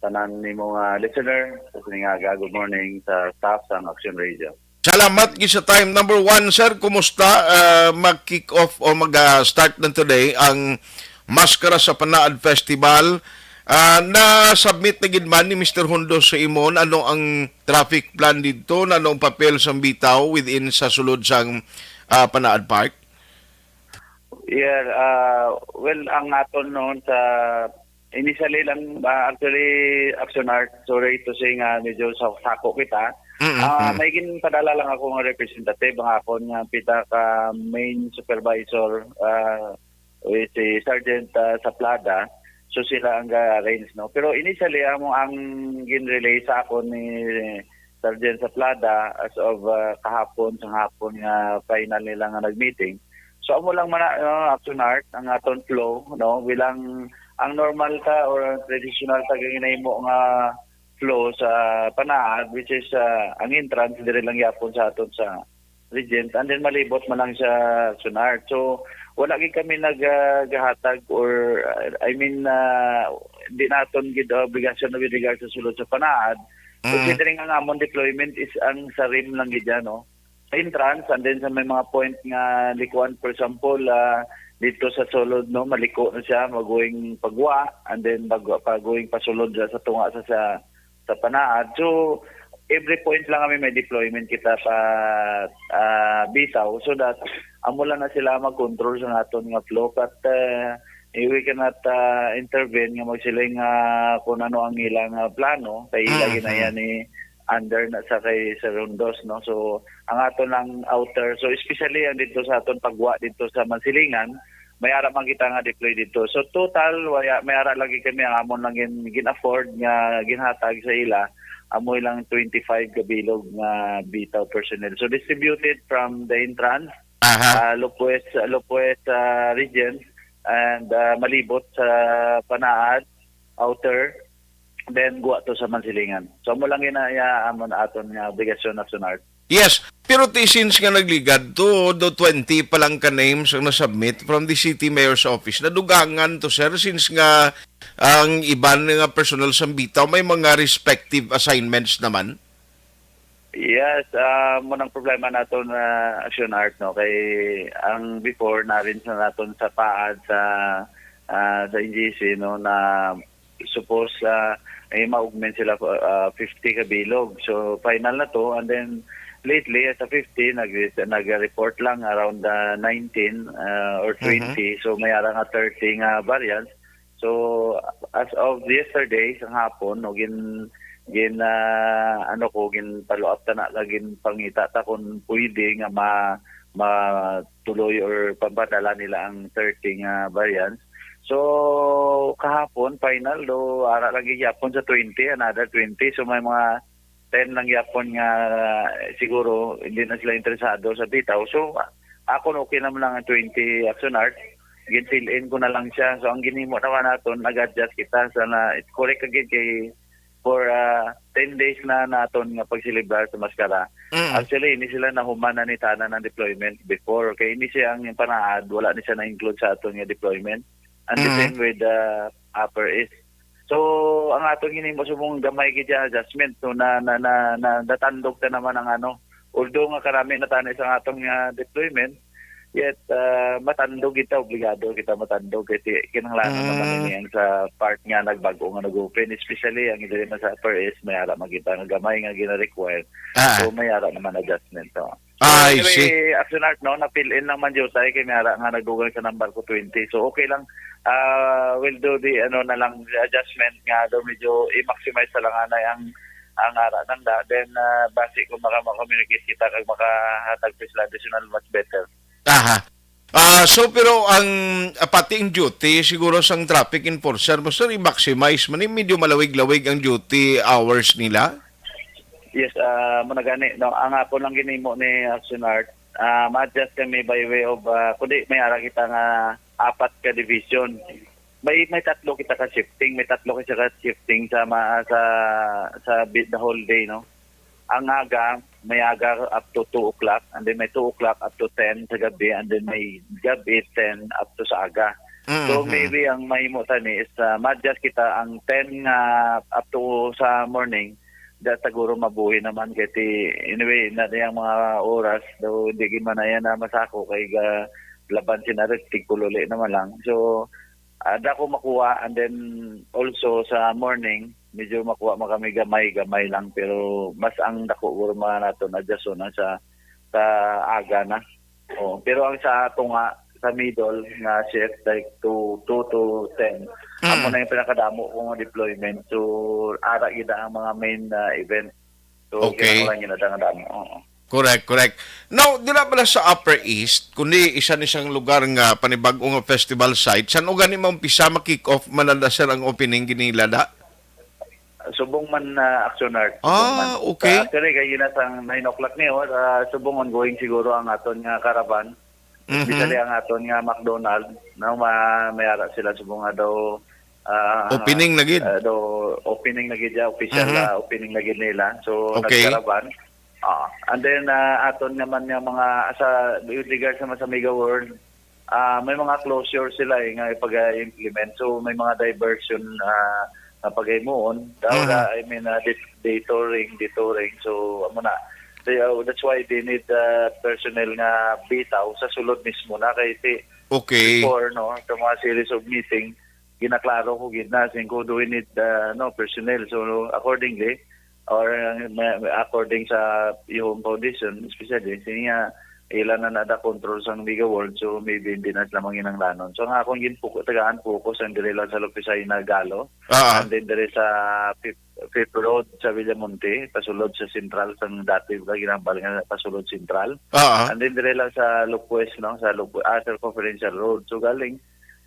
tanan nimo nga listener. Sa sining aga, good morning sa staff sa Action Radio. Salamat gid sa time. Number one, sir, kumusta? Ah, mag-kick off o mag-start na today ang Maskara sa Panaad Festival. Ah, na-submit na gid man ni Mister Hondos sa imo, ano ang traffic plan didto, ano ang papel sang bitaw within sa sulod sang, ah, Panaad Park? Yeah, ah, well, ang aton noon sa initially lang, ah, actually, Action Art, sorry to say nga medyo sa sako kita. Mm, Ah, mm. May ginpadala lang ako nga representative, ang akon nga pinaka main supervisor, ah, eh, si Sergeant, ah, Saplada. So, sila ang ga-arrange, no? Pero initially, amo ang gin-relay sa akon ni Sergeant Saplada as of, ah, kahapon, sa hapon nga final nila nga nag-meeting. So, amo lang man na, no, Action Art, ang aton flow, no? Bilang ang normal ta or ang traditional ta nga ginahimo nga flow sa Panaad, which is, ah, ang entrance, diri lang yapon sa aton sa Regent, and then malibot man lang sa Action Art. So, wala gid kami nag, ah, gahatag or, ah, I mean, ah, di naton gid obligasyon with regard sa sulod sa Panaad. Mm. Considering ang amon deployment is ang sa rim lang gid yan, no? Sa entrance, and then sa may mga point nga likuan, for example, ah, dito sa sulod, no, maliko na siya, maguwing pagwa, and then pag-, paguwing pasulod sa, sa tunga sa, sa, sa Panaad. So, every point lang kami may deployment kita pa, ah, bitaw, so that amo lang na sila mag-control sa naton nga flow. But, ah, eh, we cannot, ah, intervene nga magsiling nga kung ano ang ilang, ah, plano, kay ila Mm, ginaya mm. ni under na sa kay Sir Rondos, no? So, ang aton lang outer, so especially ang dito sa aton pagwa dito sa Mansilingan, may ara man kita nga deploy dito. So, total, waya, may ara lagi kami ang amon lang gin, gin-afford nga ginhatag sa ila, amo ilang twenty-five ka bilog nga bitaw personnel. So, distributed from the entrance, Aha. ah, Lopez, Lopez, ah, Regent, and, ah, Malibot sa Panaad, Outer, then Guwa to sa Mansilingan. So, amo lang yun na, ya, amo na aton nga obligasyon, Action Art. Yes, pero ti since nga nagligad to, do twenty pa lang ka names ang na-submit from the city mayor's office. Nadugangan to, sir, since nga ang iban nga personal sa bitaw may mga respective assignments naman. Yes, ah, mo nang problema nato na Action Art, no, kay ang before narin sa naton sa paad sa, ah, sa N G C, no, na suppose, ah, eh, ma-augment sila, ah, fifty ka bilog. So, final na to. And then, lately, sa fifty, nag-, nag-report lang around, ah, nineteen, ah, or Mhm. twenty. So, may ara nga thirty nga variants. So, as of yesterday, sa hapon, no, gin-, gin-, ah, ano ko, gin-follow up ta na, kag ginpangita ta kung pwede nga ma-, matuloy or papadala nila ang thirty nga variants. So, kahapon, final, do, ara lagi gyapon sa twenty, another twenty. So, may mga ten lang gyapon nga, eh, siguro hindi na sila interesado sa bitaw. So, a-, akon okay naman lang ang twenty Action Art. Gin-fill in ko na lang siya. So, ang ginhimo naman naton, nag-adjust kita sa na, it's correct again kay for, ah, ten days na naton nga pagselebrar sa Maskara. Mm. Actually, hindi sila nahuman na ni tanan ang deployment before. Kay hindi siya ang Panaad, wala ni siya na-include sa aton nga deployment. And the Mm. same with, ah, Upper East. So, ang aton ginhimo subong gamay gid siya adjustment. So, na, na, na, na, natandog ta naman ang ano. Although nga karami na tani sa aton nga deployment, yet, ah, matandog kita, obligado kita matandog kay ti-, kinahanglan Mm. naman ini ang sa part nga nagbag-o nga nag-open, especially ang diri man sa Upper East, may ara man kita nga gamay nga gina-require. Ah. So, may ara naman adjustment, oh. So, I anyway, see. Action Art, no, na-fill in lang man, Jotay, kay may ara nga nagdugang sa number ko twenty. So, okay lang. Ah, we'll do the, ano, na lang, the adjustment nga daw medyo i-maximize sa lang anay ang, ang ara nang da. Then, ah, basi kung maka-, maka-communicate kita kag makahatag pa sila additional, much better. Aha. Ah, so, pero ang, ah, pati ang duty, siguro sang traffic enforcer mo, sir, i-maximize man, eh, medyo malawig-lawig ang duty hours nila? Yes, ah, mo na gani, no? Ang ako lang ginimo ni Action Art, ah, ma-adjust kami by way of, ah, kundi may ara kita nga apat ka division. May, may tatlo kita ka shifting, may tatlo kita ka shifting sa ma-, sa, sa bi-, the whole day, no? Ang aga, may aga up to two o'clock, and then may two o'clock up to ten sa gabi, and then may gabi ten up to sa aga. Mm, So, mm. maybe ang mahimo tani is, ah, ma-adjust kita ang ten nga up to sa morning, da siguro mabuhi naman kay ti, anyway, na niyang mga oras, daw hindi gid man na yan na masako kay ga-, laban sina rin, tigkululi naman lang. So, Ah, dako makuha, and then also sa morning, medyo makuha man kami gamay-gamay lang, pero mas ang dako guro mga naton adjust na sa, sa aga na. Oh, pero ang sa ato nga, sa middle nga shift, like two, two to ten, Mm. amo na yung pinakadamo kong deployment. So, ara gid ang mga main, ah, event. So, Okay. kinahanglan yun na nga damo. Oo. Correct, correct. Now, dira bala sa Upper East, kundi isa ni siyang lugar nga panibag-o nga festival site, san-o gani maumpisa, ma-kick off man na, sir, ang opening ginila da? Subong man, ah, Action Art. Subong Ah, man. okay. Sa, actually, kay yun na sang nine o'clock ni, oh, ah, subong ongoing siguro ang aton nga caravan. Mhm. Especially ang aton nga McDonald, no, ma-, may ara sila subong nga daw, ah, Opening na gid. ah, daw opening na gid, ya, official, Mhm. ah, opening na gid nila. So, Okay. nag-caravan. Ah, and then, ah, aton naman nga mga sa, with regards naman sa Mega World, ah, may mga closure sila, eh, nga ipag-implement. So, may mga diversion, ah, nga paghimuon. Daw Mhm. na, I mean, ah, det-, detouring, detouring. So, amo na. They, ah, that's why they need, ah, personnel nga bitaw sa sulod mismo na kay si Okay. before, no, sa mga series of meeting, ginaklaro ko gid na, sing ko, "Do we need, ah, no, personnel?" So, accordingly, or, ah, ma-, according sa iyong foundation, especially, siya nga, ila na nada control sang Mega World, so maybe hindi na sila manginanglanon. So, ang akong ginpuko, tagaan focus ang diri lang sa Lopesay na Galo, Ah. and then diri sa Fifth, Fifth Road sa Villamonte, pasulod sa Central, sang dati ba ginambal nga pasulod Central. Ah. And then diri lang sa Lopez, no, sa Lopez, ah, Circumferential Road. So, galing,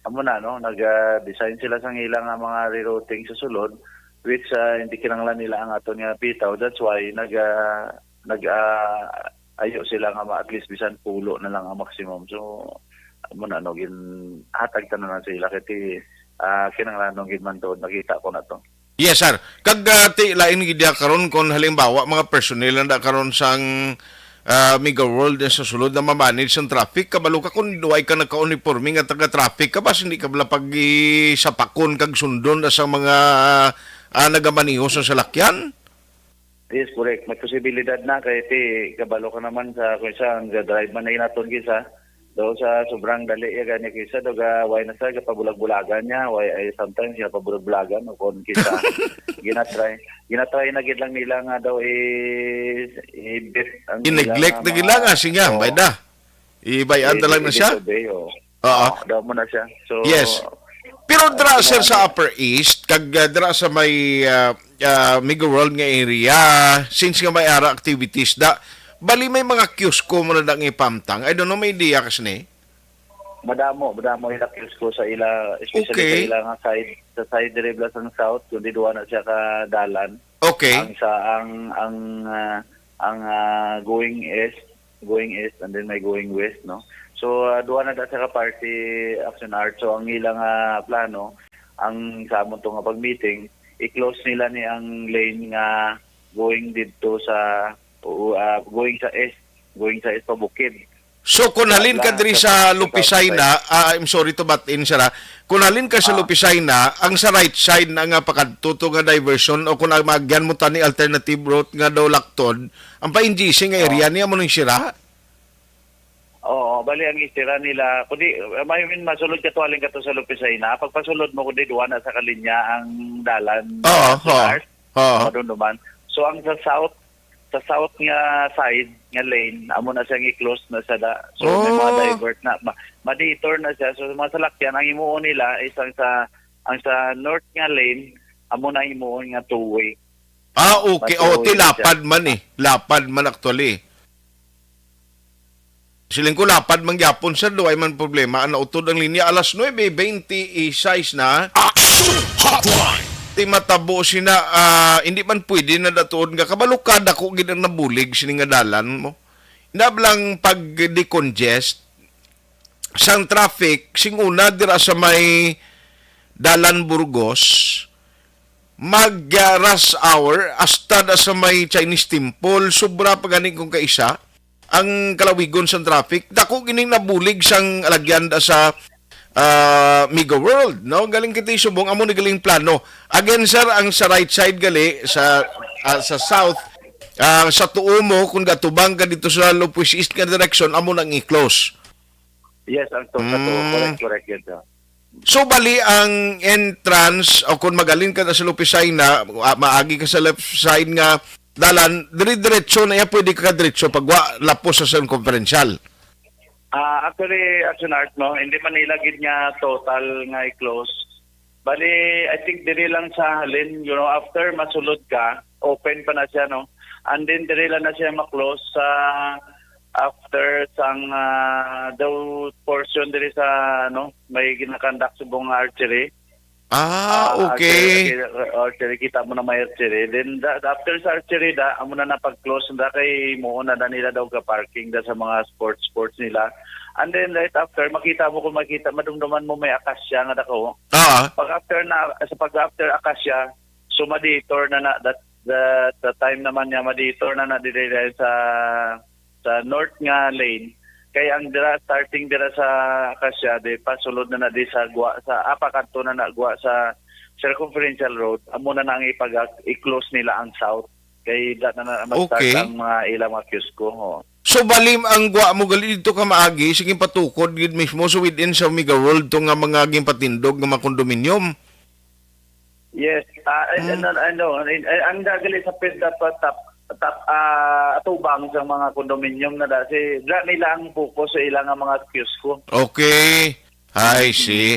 amo na, no, nag-, ah, design sila sang ilang, ah, mga rerouting sa sulod, which, ah, hindi kinahanglan nila ang aton nga bitaw. That's why nag, ah, nag, ah, ayo sila nga ma-, at least bisan pulo na lang ang maximum. So, amo na, no, ginhatag tanan na sa ila kay ti, ah, kinahanglan gid man to, nakita ko na to. Yes, sir. Kag, ah, ti, lain gid diha karon kung halimbawa mga personnel na karon sang, ah, Mega World sa sulod na mamanage ang traffic, kabalo ka kung duway ka nagka-uniforme nga taga-traffic ka, bas hindi ka bala pag-isapakon kag sundon na sa mga, ah, nagamaneho sa salakyan? Yes, correct. May posibilidad na kay ti kabalo ka naman sa kung sa ang drive man na inaton kisa. Daw sa sobrang dali ya gani kisa, daw ga, why na sa gapabulag-bulagan niya, why ay sometimes gapabulag-bulagan o kon kisa ginatry, ginatry na gid lang nila nga daw i, i-beat ang I-neglect ilang na gid mga lang, ah, sige, Oo. Bay da. Ibay-an na lang na siya. I-disobey, oo. Oo. Oo, daw mo na siya. So, Yes. Pero dira, sir, sa Upper East, kag, ah, dira sa may, ah, ah, Mega World nga area, since nga may ara activities da, bali may mga kiosko mo na da nga ipamtang. I don't know, may idea ka sini? Madamo, madamo ila kiosko sa ila, especially Okay. sa ila nga side, sa side diri bala sang south, kundi duwa na siya ka dalan. Okay. Ang sa, ang, ang, ah, ang, ah, going east, going east, and then may going west, no? So, ah, duha na da sa ka party, Action Art. So, ang ilang, ah, plano, ang sa amon to nga pag-meeting, i-close nila ni ang lane nga going didto sa, o, ah, going sa east, going sa east pa bukid. So, kung Sa halin ka lang diri sa sa, sa Lopesay South na, ah, I'm sorry to butt in, sir, ah. Kung halin ka sa Ah. Lopesay na, ang sa right side na nga pakadto to nga diversion o kung ang magyan mo tani alternative route nga daw Lacton, ang pa-N G C nga Oo. area niya mo nang sira? Oo, bali ang istira nila, kundi, I mean, masulod ka to, halin ka to sa Lopesay na, pagpasulod mo, kundi duwa na sa kalinya ang dalan, Oo, ah, oo. Pilar, Oo. Madunduman. So, ang sa south, sa south nga side, nga lane, amo na siya, i-close na siya da. So, may mga Oh. divert na, ma-, ma-detour na siya. So, mga salakyan, ang imuon nila is ang sa, ang sa north nga lane, amo na imuon nga two-way. Ah, okay. Mas Oh, ti two-way na siya. lapad man eh. Lapad man actually. Siling ko, lapad man gyapon, sir. Duway man problema. Ang nautod ang linya, alas nuebe bente y seis na. Action Hotline! Ti matabo sina, ah, hindi man pwede na datuod nga kabalukada ko gid ang nabulig sini nga dalan mo. Nablang pag-decongest sang traffic, sing una dira sa may Dalan Burgos, mag, ah, rush hour, hasta da sa may Chinese Temple, sobra pa gani kung kaisa ang kalawigon sang traffic. Dako gining nabulig sang alagyan da sa, ah, Mega World, no? Galing kita subong, amo ni galing plano. Again, sir, ang sa right side gali, sa, ah, sa south, ah, sa tuo mo, kung gatubang ka dito sa Lopez East nga direction, amo nang i-close. Yes, ang to, sa to. Mm. Correct, correct, yes, sir. So, bali ang entrance, o kung magalin ka na sa Lupisay na, ah, maagi ka sa left side nga dalan, dire-diretso na iya, pwede ka diretso pag wa lapos sa San Conferencial. Ah, actually, Action Art, no, hindi man nila gid nga total nga i-close. Bali, I think diri lang sa halin, you know, after masulod ka, open pa na siya, no? And then diri lang na siya ma-close sa after sang, ah, daw portion diri sa, ano, may ginakandak subong nga archery. Ah, Ah, okay. Archery, archery, kita mo na may archery. Then, da, after sa archery, da, amo na napag-close na kay mo na, na nila daw ka-parking da sa mga sports, sports nila. And then, right after, makita mo kung makita, madumduman mo may akasya nga dako. Ah, Pag after na, sa pag after akasya, so ma-detour na na, that, that, that time naman niya, ma-detour na na diri dahil sa sa north nga lane, kay ang dira, starting dira sa Acacia, di pasulod na na di sa gwa, sa apa kadto na na gwa sa Circumferential Road, amo na na ang ipag i-close nila ang south. Kay da na na ma-start Okay. ang mga ilang mga kiosko, ho. So, balim ang gwa mo gali dito ka maagi, sige patukod gid mismo sa within sa Mega World to nga mga ginpatindog nga mga condominium. Yes. Ah, and, Mm. and, ano, and, and ang dagali sa pin-, dapat tap, tap, ah, atubang sa mga condominium na da, si, da nila ang focus sa ilang nga mga kiosko. Okay. I Mm. see.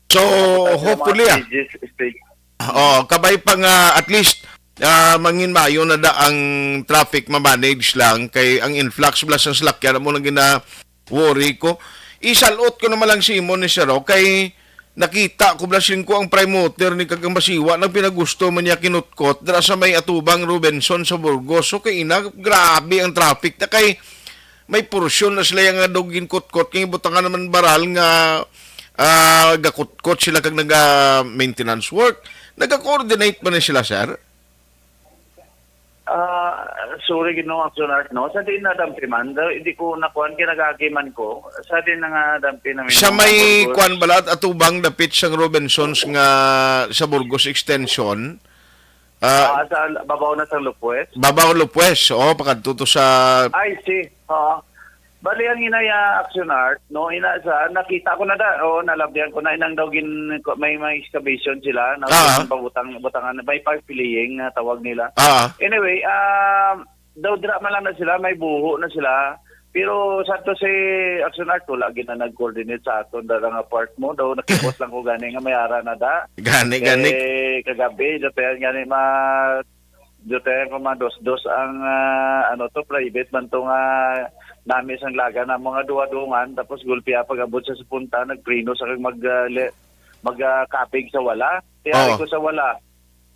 So, Tapos ang mga hopefully, ah. stages, stage. Oh, kabay pa nga, at least, ah, mangin mayo na da ang traffic ma-manage lang kay ang influx bala sang salakyan mo nang gina-worry ko. Isalot ko naman lang si imo ni Sir, oh, kay nakita ko bala sing ko ang prime mover ni kag ang Masiwa nang pinagusto man niya kinutkot dira sa may atubang Robinson sa Burgos. So, kay ina, grabe ang traffic na kay may porsyon na sila nga daw ginkutkot kay butangan naman baral nga, ah, gakutkot sila kag naga-maintenance work. Naga-coordinate ba na sila, sir? Ah, sorry, Ginoong Action Art, no? Sa diin na dampi man, daw, hindi ko nakuan, kinagagi man ko. Sa diin na nga dampi namin Sa yung may Burgos. Kuan bala, at atubang dapit sang Robinsons nga sa Burgos Extension. Ah, Ah, sa babaw na sang Lupwes? Babaw Lupwes, oo, pakadto to sa I see. Oo. Bali, ang inaya Action Art, no, ina sa, nakita ko na da, o, nalabihan ko na, inang daw gin, may, may excavation sila, na Ah. pabutang, butangan, may pipe laying na tawag nila. Ah. Anyway, um, daw dira man lang na sila, may buho na sila. Pero sa to si Action Art, wala gid na nag-coordinate sa aton, da nga part mo, daw nakipot lang ko gani nga may ara na da. Gani, gani. Eh, kagabi, daw tayo gani, ma-, Duterte, kumandos-dos ang, ah, ano to, private man to nga nami sang laga na mga duwa-dungan, tapos gulpi, ah, pag-abot sa punta, nagpreno sa kag mag, ah, le-, mag, ah, kapig sa wala. Kaya Oo. ko sa wala,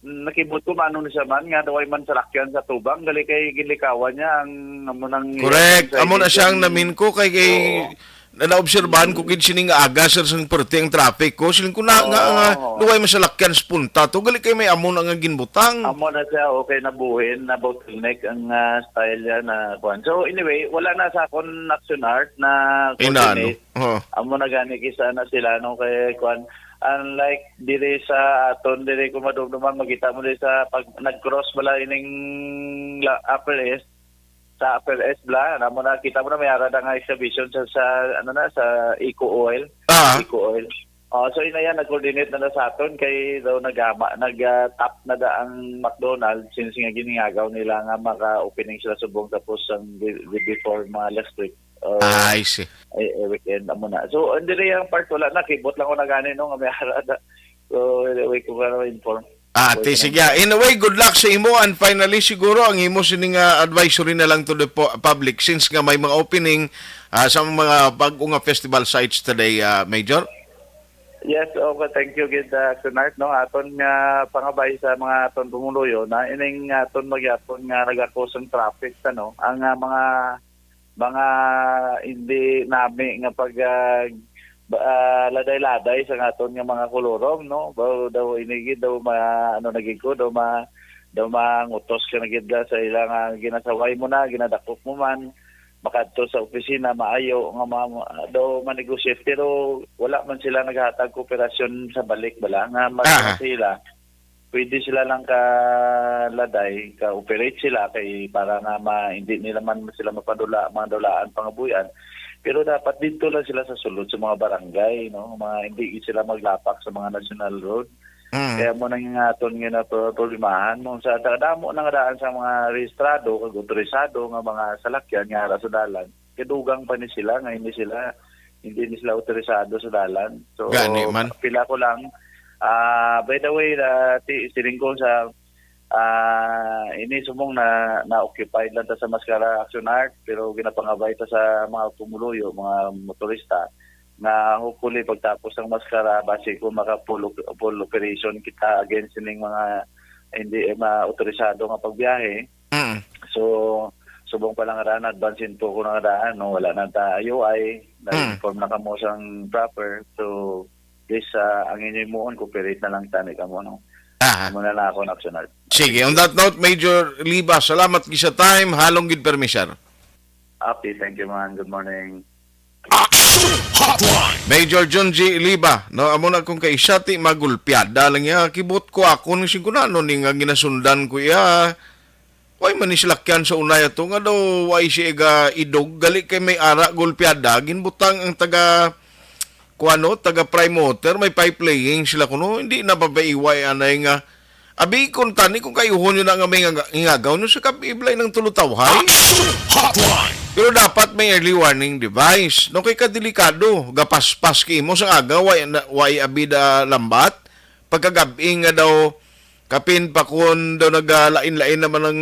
mm, nakibot ko, mano ni siya man, nga daw ay man salakyan sa tubang, gali kay ginlikawan niya ang, amo nang Correct. Amo na siyang namin ko kay, kay Oo. Na naobserbahan ko Mm. gid sini nga aga, sir, sang perti ang traffic ko. Siling ko na, nga, nga, Oo. Luway masalakyan sa punta to. Gali kay may amo na nga ginbutang. Amo na siya, okay, nabuhin, na bottleneck ang, ah, style niya na kuwan. So, anyway, wala na sa akon Action Art na Ina, ano? coordinate. Oo. Amo na gani kisa na sila, no, kay kuwan. Unlike diri sa aton, diri ko madumduman, makita mo diri sa pag nag-cross bala ining la-, Upper East, sa Upper East bala, na mo na, kita mo na may ara na nga excavation sa, sa, ano na, sa Eco Oil. Ah. Eco Oil. Oh, so, ina yan, nag-coordinate na na sa aton kay daw nagama, nag, ah, tap na da ang McDonald's since nga giningagaw nila nga maka-opening sila subong tapos ang be-, be-, before mga last week. Oh, I see. Ay, eh, weekend, amo na. So, hindi rin yung part, wala na, kibot lang ko na gani, no, nga may ara na. So, anyway, ko ka na inform. Ah, Pwede ti, na sige. Anyway, good luck sa imo. And finally, siguro, ang imo sining, ah, advisory na lang to the pu-, public since nga may mga opening, ah, sa mga bag-o nga festival sites today, ah, Major? Yes, okay. Thank you, gid, ah, Action Art, no? Aton nga pangabay sa mga aton pumuluyo na ining aton magyapon nga nagakos ang traffic, ano, ang, ah, mga mga hindi nami nga pag, ah, ba, ah, laday-laday sa aton nga mga kolorom, no? Daw, daw ini gid, daw ma-, ano na gid ko, daw ma-, daw mangutos ka na gid la sa ila nga ginasaway mo na, ginadakop mo man, makadto sa opisina, maayo nga ma-, daw ma-negotiate, pero wala man sila naghatag kooperasyon sa balik bala nga mag-, Aha. sila. Pwede sila lang ka laday, ka-operate sila kay para nga ma-, hindi nila man sila mapadula, mga dulaan, pangabuyan. Pero dapat dito lang sila sa sulod sa mga barangay, no? Mga hindi sila maglapak sa mga national road. Mm. Kaya mo nang aton nga na pro-, problemahan mo sa ta-, damo na nga daan sa mga rehistrado kag otorisado nga mga salakyan nga ara sa dalan. Kadugang pa ni sila nga hindi sila, hindi ni sila otorisado sa dalan. So, Gani man. Pila ko lang. Ah, by the way, ah, ti-, siling ko sa, ah, ini sumong na, na-occupied lang ta sa Mascara Action Art, pero ginapangabay ta sa mga pumuluyo, mga motorista, na hopefully pagtapos ng Mascara, basi kung maka full, full operation kita against sining mga hindi, eh, ma-, otorisado nga pagbiyahe. Mm. So, subong pa lang ra na-advance info ko na nga daan, no? Wala na ta U I, Mm. na-inform na kamo sang proper. So, this, ah, ang inyo himuon, cooperate na lang tani kamo, no? Aha. Amo na lang ako, National. Sige, on that note, Major Liba, salamat gid sa time. Halong gid permi, sir. Api, thank you, man. Good morning. Action Hotline. Major John G. Liba, no, amo na kung kay siya ti magulpiada lang iya, kibot ko ako ni singkunano ni nga ginasundan ko iya. Way man ni silakyan sa unay ato nga daw way siya ga idog, gali kay may ara gulpiada, ginbutang ang taga, kuano, taga Prime Water, may pipe laying sila kuno, hindi na papaiway anay nga. Abi, kung tani, kung kayuhon nyo na nga may nga-, ngagaw nyo sa kab-, iblay ng tulutawhay. Action Hotline. Pero dapat may early warning device. No, kay kadelikado, gapaspas kay mo sa aga, way na, way abi da lambat. Pagkagab-i nga daw, kapin pa kun daw nagalain-lain naman ang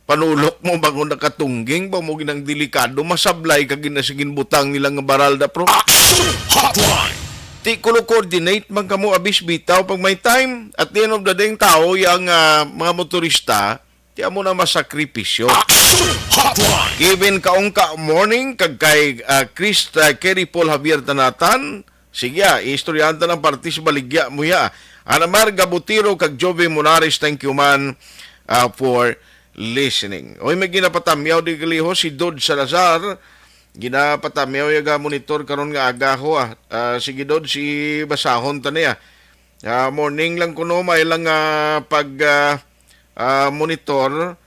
panulok mo, bang kun nakatungging ba mo ginang delikado, masablay ka ginasigin butang nila nga baral da, pro. Action Hotline. Ti kulo coordinate man kamo, abis bitaw pag may time. At the end of the day, ang tao, yang, ah, mga motorista, ti amo na masakripisyo. Action Hotline. Kevin Kaungka, morning, kag kay, ah, Chris, ah, Kerry Paul Javier Tanatan. Sige, ah, iistoryaan ta ng parte sa baligya mo, ya. Ana Marga Butiro kag Jove Monares, thank you man, ah, for listening. Oy, may ginapatamyaw di kaliho si Dod Salazar. Ginapatamyaw ya ga monitor karon nga aga ho, ah. Ah, sige, Dod, si basahon ta niya. Ah, morning lang kuno, may lang, ah, pag, ah, ah, monitor.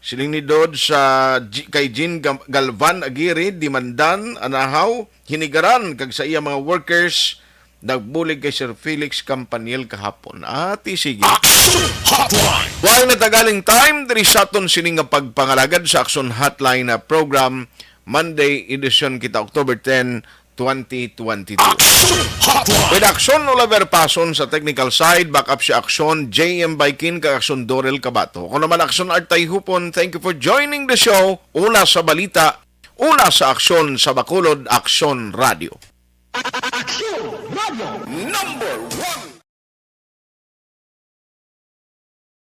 Siling ni Dod sa G-, kay Jean Gam-, Galvan Aguirre, Dimandan, Anahaw, Hinigaran, kag sa iya mga workers, nagbulig kay Sir Felix Campanil kahapon. Ati, sige. Action Hotline. Buhay na tagaling time, diri sa aton sini nga pagpangalagad sa Action Hotline na program, Monday edition kita, October ten, twenty twenty-two. Action Hotline. With Action Oliver Pason sa technical side, backup si Action J M Baikin kag Action Dorel Cabato. Ako naman, Action Art Tayhupon, thank you for joining the show. Una sa balita, una sa aksyon sa Bacolod, Action Radio. Action Radio. Number one.